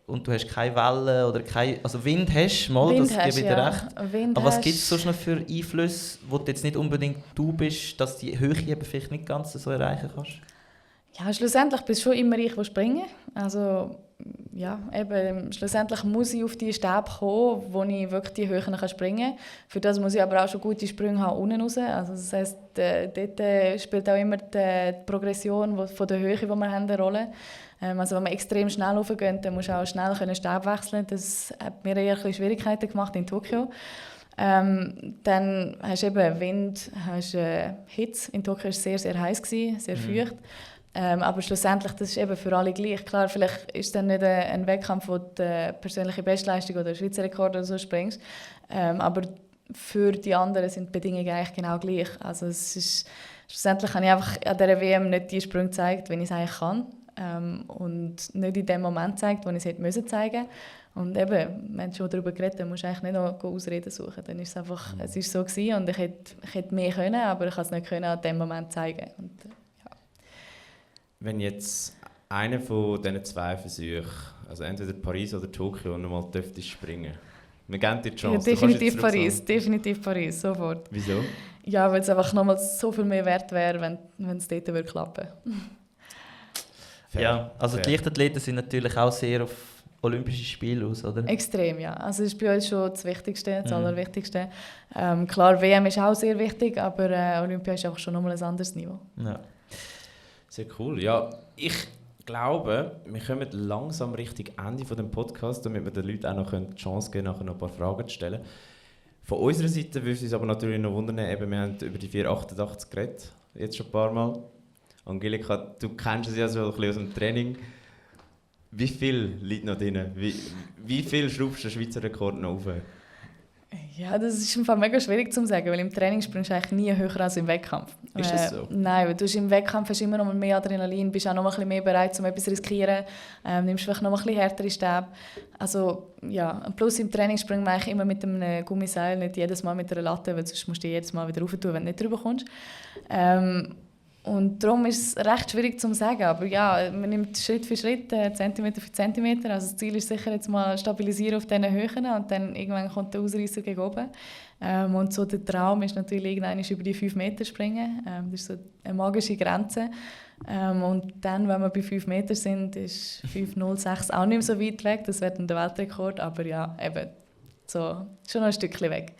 Und du hast keine Wellen oder also Wind hast mal, Wind das gebe ich dir recht. Aber was gibt es sonst noch für Einflüsse, wo du jetzt nicht unbedingt du bist, dass die Höhe eben vielleicht nicht ganz so erreichen kannst? Ja, schlussendlich bist du schon immer ich, der springen. Also eben, schlussendlich muss ich auf die Stäbe kommen, wo ich wirklich die Höhen springen kann. Für das muss ich aber auch schon gute Sprünge haben unten raus. Also das heisst, dort spielt auch immer die Progression von der Höhe, die wir haben, eine Rolle. Also wenn man extrem schnell raufgeht, dann musst du auch schnell Stab wechseln. Das hat mir eher ein bisschen Schwierigkeiten gemacht in Tokio. Dann hast du eben Wind, hast Hitze. In Tokio war es sehr, sehr heiß, sehr feucht. Aber schlussendlich, das ist eben für alle gleich. Klar, vielleicht ist es dann nicht ein Wettkampf, wo du persönliche Bestleistung oder Schweizer Rekord oder so springst. Aber für die anderen sind die Bedingungen eigentlich genau gleich. Also es ist, schlussendlich habe ich einfach an dieser WM nicht die Sprünge gezeigt, wie ich es eigentlich kann. Und nicht in dem Moment gezeigt, wo ich es hätte müssen zeigen. Und eben, wenn du schon darüber geredet hast, musst du eigentlich nicht noch Ausreden suchen. Dann ist es einfach, es ist so gewesen und ich hätte mehr können, aber ich konnte es nicht können an dem Moment zeigen. Und, ja. Wenn jetzt einer von diesen 2 Versuchen, also entweder Paris oder Tokio, nochmal dürftest springen, wir geben dir die Chance. Ja, definitiv Paris, sofort. Wieso? Ja, weil es einfach nochmal so viel mehr wert wäre, wenn es dort klappen würde. Ja, also die Leichtathleten sind natürlich auch sehr auf Olympische Spiele aus, oder? Extrem, ja. Also das ist bei uns schon das Wichtigste, das Allerwichtigste. Klar, WM ist auch sehr wichtig, aber Olympia ist einfach schon nochmal ein anderes Niveau. Ja. Sehr cool. Ja, ich glaube, wir kommen langsam Richtung Ende von dem Podcast, damit wir den Leuten auch noch die Chance geben, nachher noch ein paar Fragen zu stellen. Von unserer Seite würde es uns aber natürlich noch wundern, eben, wir haben über die 488 geredet, jetzt schon ein paar Mal. Angelika, du kennst es ja so ein bisschen aus dem Training. Wie viel liegt noch drin? Wie viel schraubst du den Schweizer Rekord noch auf? Ja, das ist im Fall mega schwierig zu sagen, weil im Training springst du eigentlich nie höher als im Wettkampf. Ist das so? Nein, weil du im Wettkampf hast immer noch mehr Adrenalin, bist auch noch ein bisschen mehr bereit, um etwas zu riskieren, nimmst vielleicht noch ein bisschen härtere Stäbe. Also ja, plus im Training springen wir eigentlich immer mit einem Gummiseil, nicht jedes Mal mit einer Latte, weil sonst musst du jedes Mal wieder rauf tun, wenn du nicht drüber kommst. Und darum ist es recht schwierig zu sagen, aber ja, man nimmt Schritt für Schritt, Zentimeter für Zentimeter. Also das Ziel ist sicher jetzt mal stabilisieren auf diesen Höhen und dann irgendwann kommt der Ausreißer gegen oben. Und so der Traum ist natürlich irgendwann über die 5 Meter springen. Das ist so eine magische Grenze. Und dann, wenn wir bei 5 Meter sind, ist 5,06 auch nicht mehr so weit weg. Das wird dann der Weltrekord, aber ja, eben so, schon noch ein Stückchen weg.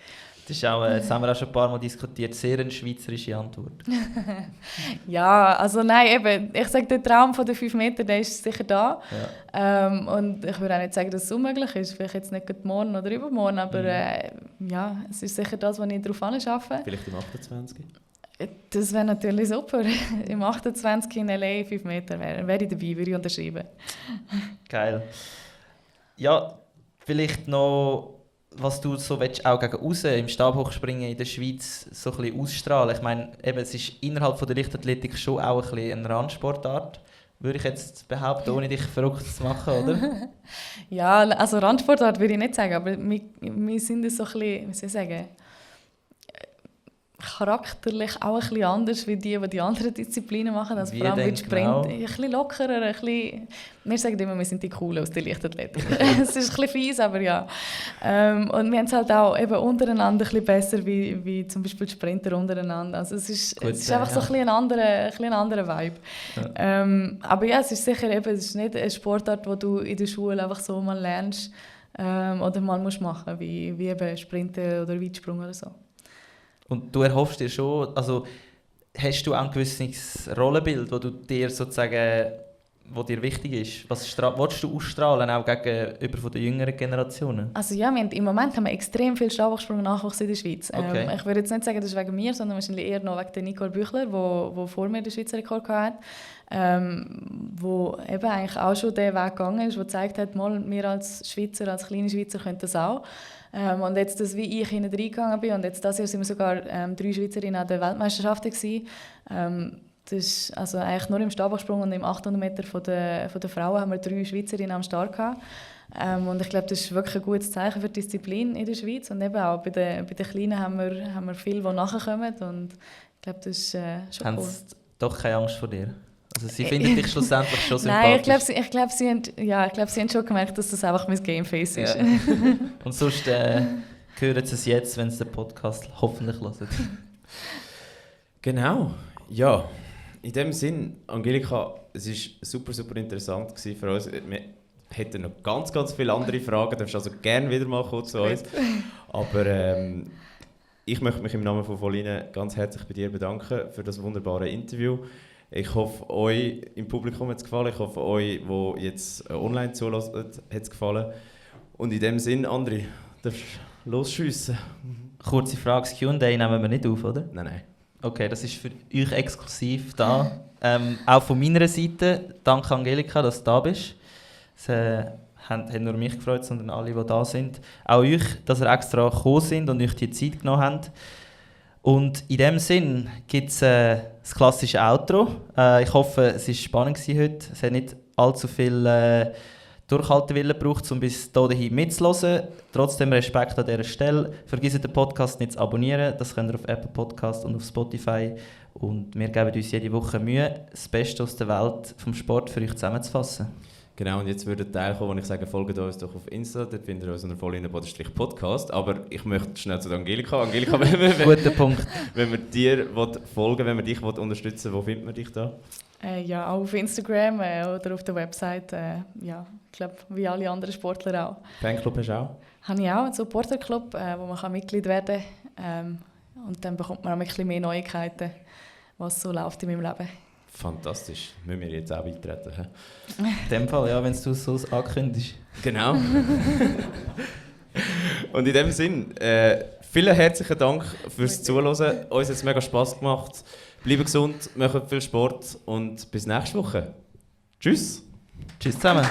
Das ist auch, das haben wir auch schon ein paar Mal diskutiert, sehr eine schweizerische Antwort. Ja, also nein, eben, ich sage, der Traum von den 5 Metern, der ist sicher da. Ja. Und ich würde auch nicht sagen, dass es unmöglich ist. Vielleicht jetzt nicht morgen oder übermorgen, aber ja, es ist sicher das, was ich darauf arbeite. Vielleicht im 28? Das wäre natürlich super. Im 28 in L.A. 5 Meter wäre ich dabei, würde ich unterschreiben. Geil. Ja, vielleicht noch... was du so willst, auch gegen außen im Stabhochspringen in der Schweiz so ein bisschen ausstrahlen. Ich meine, eben, es ist innerhalb von der Leichtathletik schon auch ein bisschen eine Randsportart, würde ich jetzt behaupten, ohne dich verrückt zu machen, oder? Ja, also Randsportart würde ich nicht sagen, aber wir sind so ein bisschen, wie soll ich sagen, charakterlich auch ein bisschen anders wie die anderen Disziplinen machen. Also vor allem mit Sprint genau? Ein bisschen lockerer, ein bisschen... Wir sagen immer, wir sind die Coolen aus der Leichtathletik. Es ist ein bisschen fies, aber ja. Und wir haben es halt auch eben untereinander ein bisschen besser wie zum Beispiel die Sprinter untereinander. Also es ist einfach so ein bisschen ein anderer Vibe. Ja. Aber ja, es ist sicher eben, es ist nicht eine Sportart, die du in der Schule einfach so mal lernst oder mal musst machen, wie eben Sprinten oder Weitsprung oder so. Und du erhoffst dir schon, also hast du auch ein gewisses Rollenbild, das du dir sozusagen, wo dir wichtig ist? Was willst du ausstrahlen, auch gegenüber von den jüngeren Generationen? Also ja, im Moment haben wir extrem viel Stabhochsprung-Nachwuchs in der Schweiz. Okay. Ich würde jetzt nicht sagen, das ist wegen mir, sondern wahrscheinlich eher noch wegen der Nicole Büchler, die vor mir den Schweizer Rekord hatte. Wo eben eigentlich auch schon den Weg gegangen ist, der gezeigt hat, mal, wir als Schweizer, als kleine Schweizer können das auch. Und jetzt, dass wie ich hinten reingegangen bin und jetzt dieses Jahr sind wir sogar 3 Schweizerinnen an der Weltmeisterschaft gewesen. Das ist also eigentlich nur im Stabhochsprung und im 800 Meter von der Frauen haben wir 3 Schweizerinnen am Start gehabt. Und ich glaube, das ist wirklich ein gutes Zeichen für die Disziplin in der Schweiz. Und eben auch bei den Kleinen haben wir viele, die nachkommen. Und ich glaube, das ist schon haben cool. Sie doch keine Angst vor dir? Also sie finden dich schlussendlich schon sympathisch. Nein, ich glaube, sie haben schon gemerkt, dass das einfach mein Gameface ist. Ja. Und sonst hören sie es jetzt, wenn sie den Podcast hoffentlich hören. Genau, ja. In dem Sinn, Angelika, es war super, super interessant für uns. Wir hätten noch ganz, ganz viele andere Fragen. Du darfst also gerne wieder mal kurz zu uns. Aber ich möchte mich im Namen von Voline ganz herzlich bei dir bedanken für das wunderbare Interview. Ich hoffe, euch im Publikum hat es gefallen. Ich hoffe, euch, die jetzt online zuhören, hat es gefallen. Und in dem Sinn, André, darfst du losschiessen. Kurze Frage, das Q&A nehmen wir nicht auf, oder? Nein. Okay, das ist für euch exklusiv da. Auch von meiner Seite, danke Angelika, dass du da bist. Es hat nur mich gefreut, sondern alle, die da sind. Auch euch, dass ihr extra gekommen sind und euch die Zeit genommen habt. Und in diesem Sinn gibt es das klassische Outro. Ich hoffe, es war spannend heute. Es hat nicht allzu viel Durchhaltewillen gebraucht, um bis hierhin mitzuhören. Trotzdem Respekt an dieser Stelle. Vergesst den Podcast nicht zu abonnieren. Das könnt ihr auf Apple Podcast und auf Spotify. Und wir geben uns jede Woche Mühe, das Beste aus der Welt vom Sport für euch zusammenzufassen. Genau, und jetzt würde der Teil kommen, wo ich sage, folgt uns doch auf Insta, dort findet ihr uns unter Vollinne_Podcast. Aber ich möchte schnell zu Angelika. Angelika, Guter Punkt. Wenn man dir folgen will, wenn man dich unterstützen will, wo findet man dich da? Ja, auch auf Instagram oder auf der Website. Ja, ich glaube, wie alle anderen Sportler auch. Fanclub hast du auch? Habe ich auch einen Supporterclub, wo man Mitglied werden kann. Und dann bekommt man auch ein bisschen mehr Neuigkeiten, was so läuft in meinem Leben. Fantastisch. Müssen wir jetzt auch beitreten? In dem Fall, ja, wenn du es so ankündigst. Genau. Und in dem Sinn, vielen herzlichen Dank fürs Zuhören. Uns hat es mega Spass gemacht. Bleibt gesund, macht viel Sport und bis nächste Woche. Tschüss. Tschüss zusammen.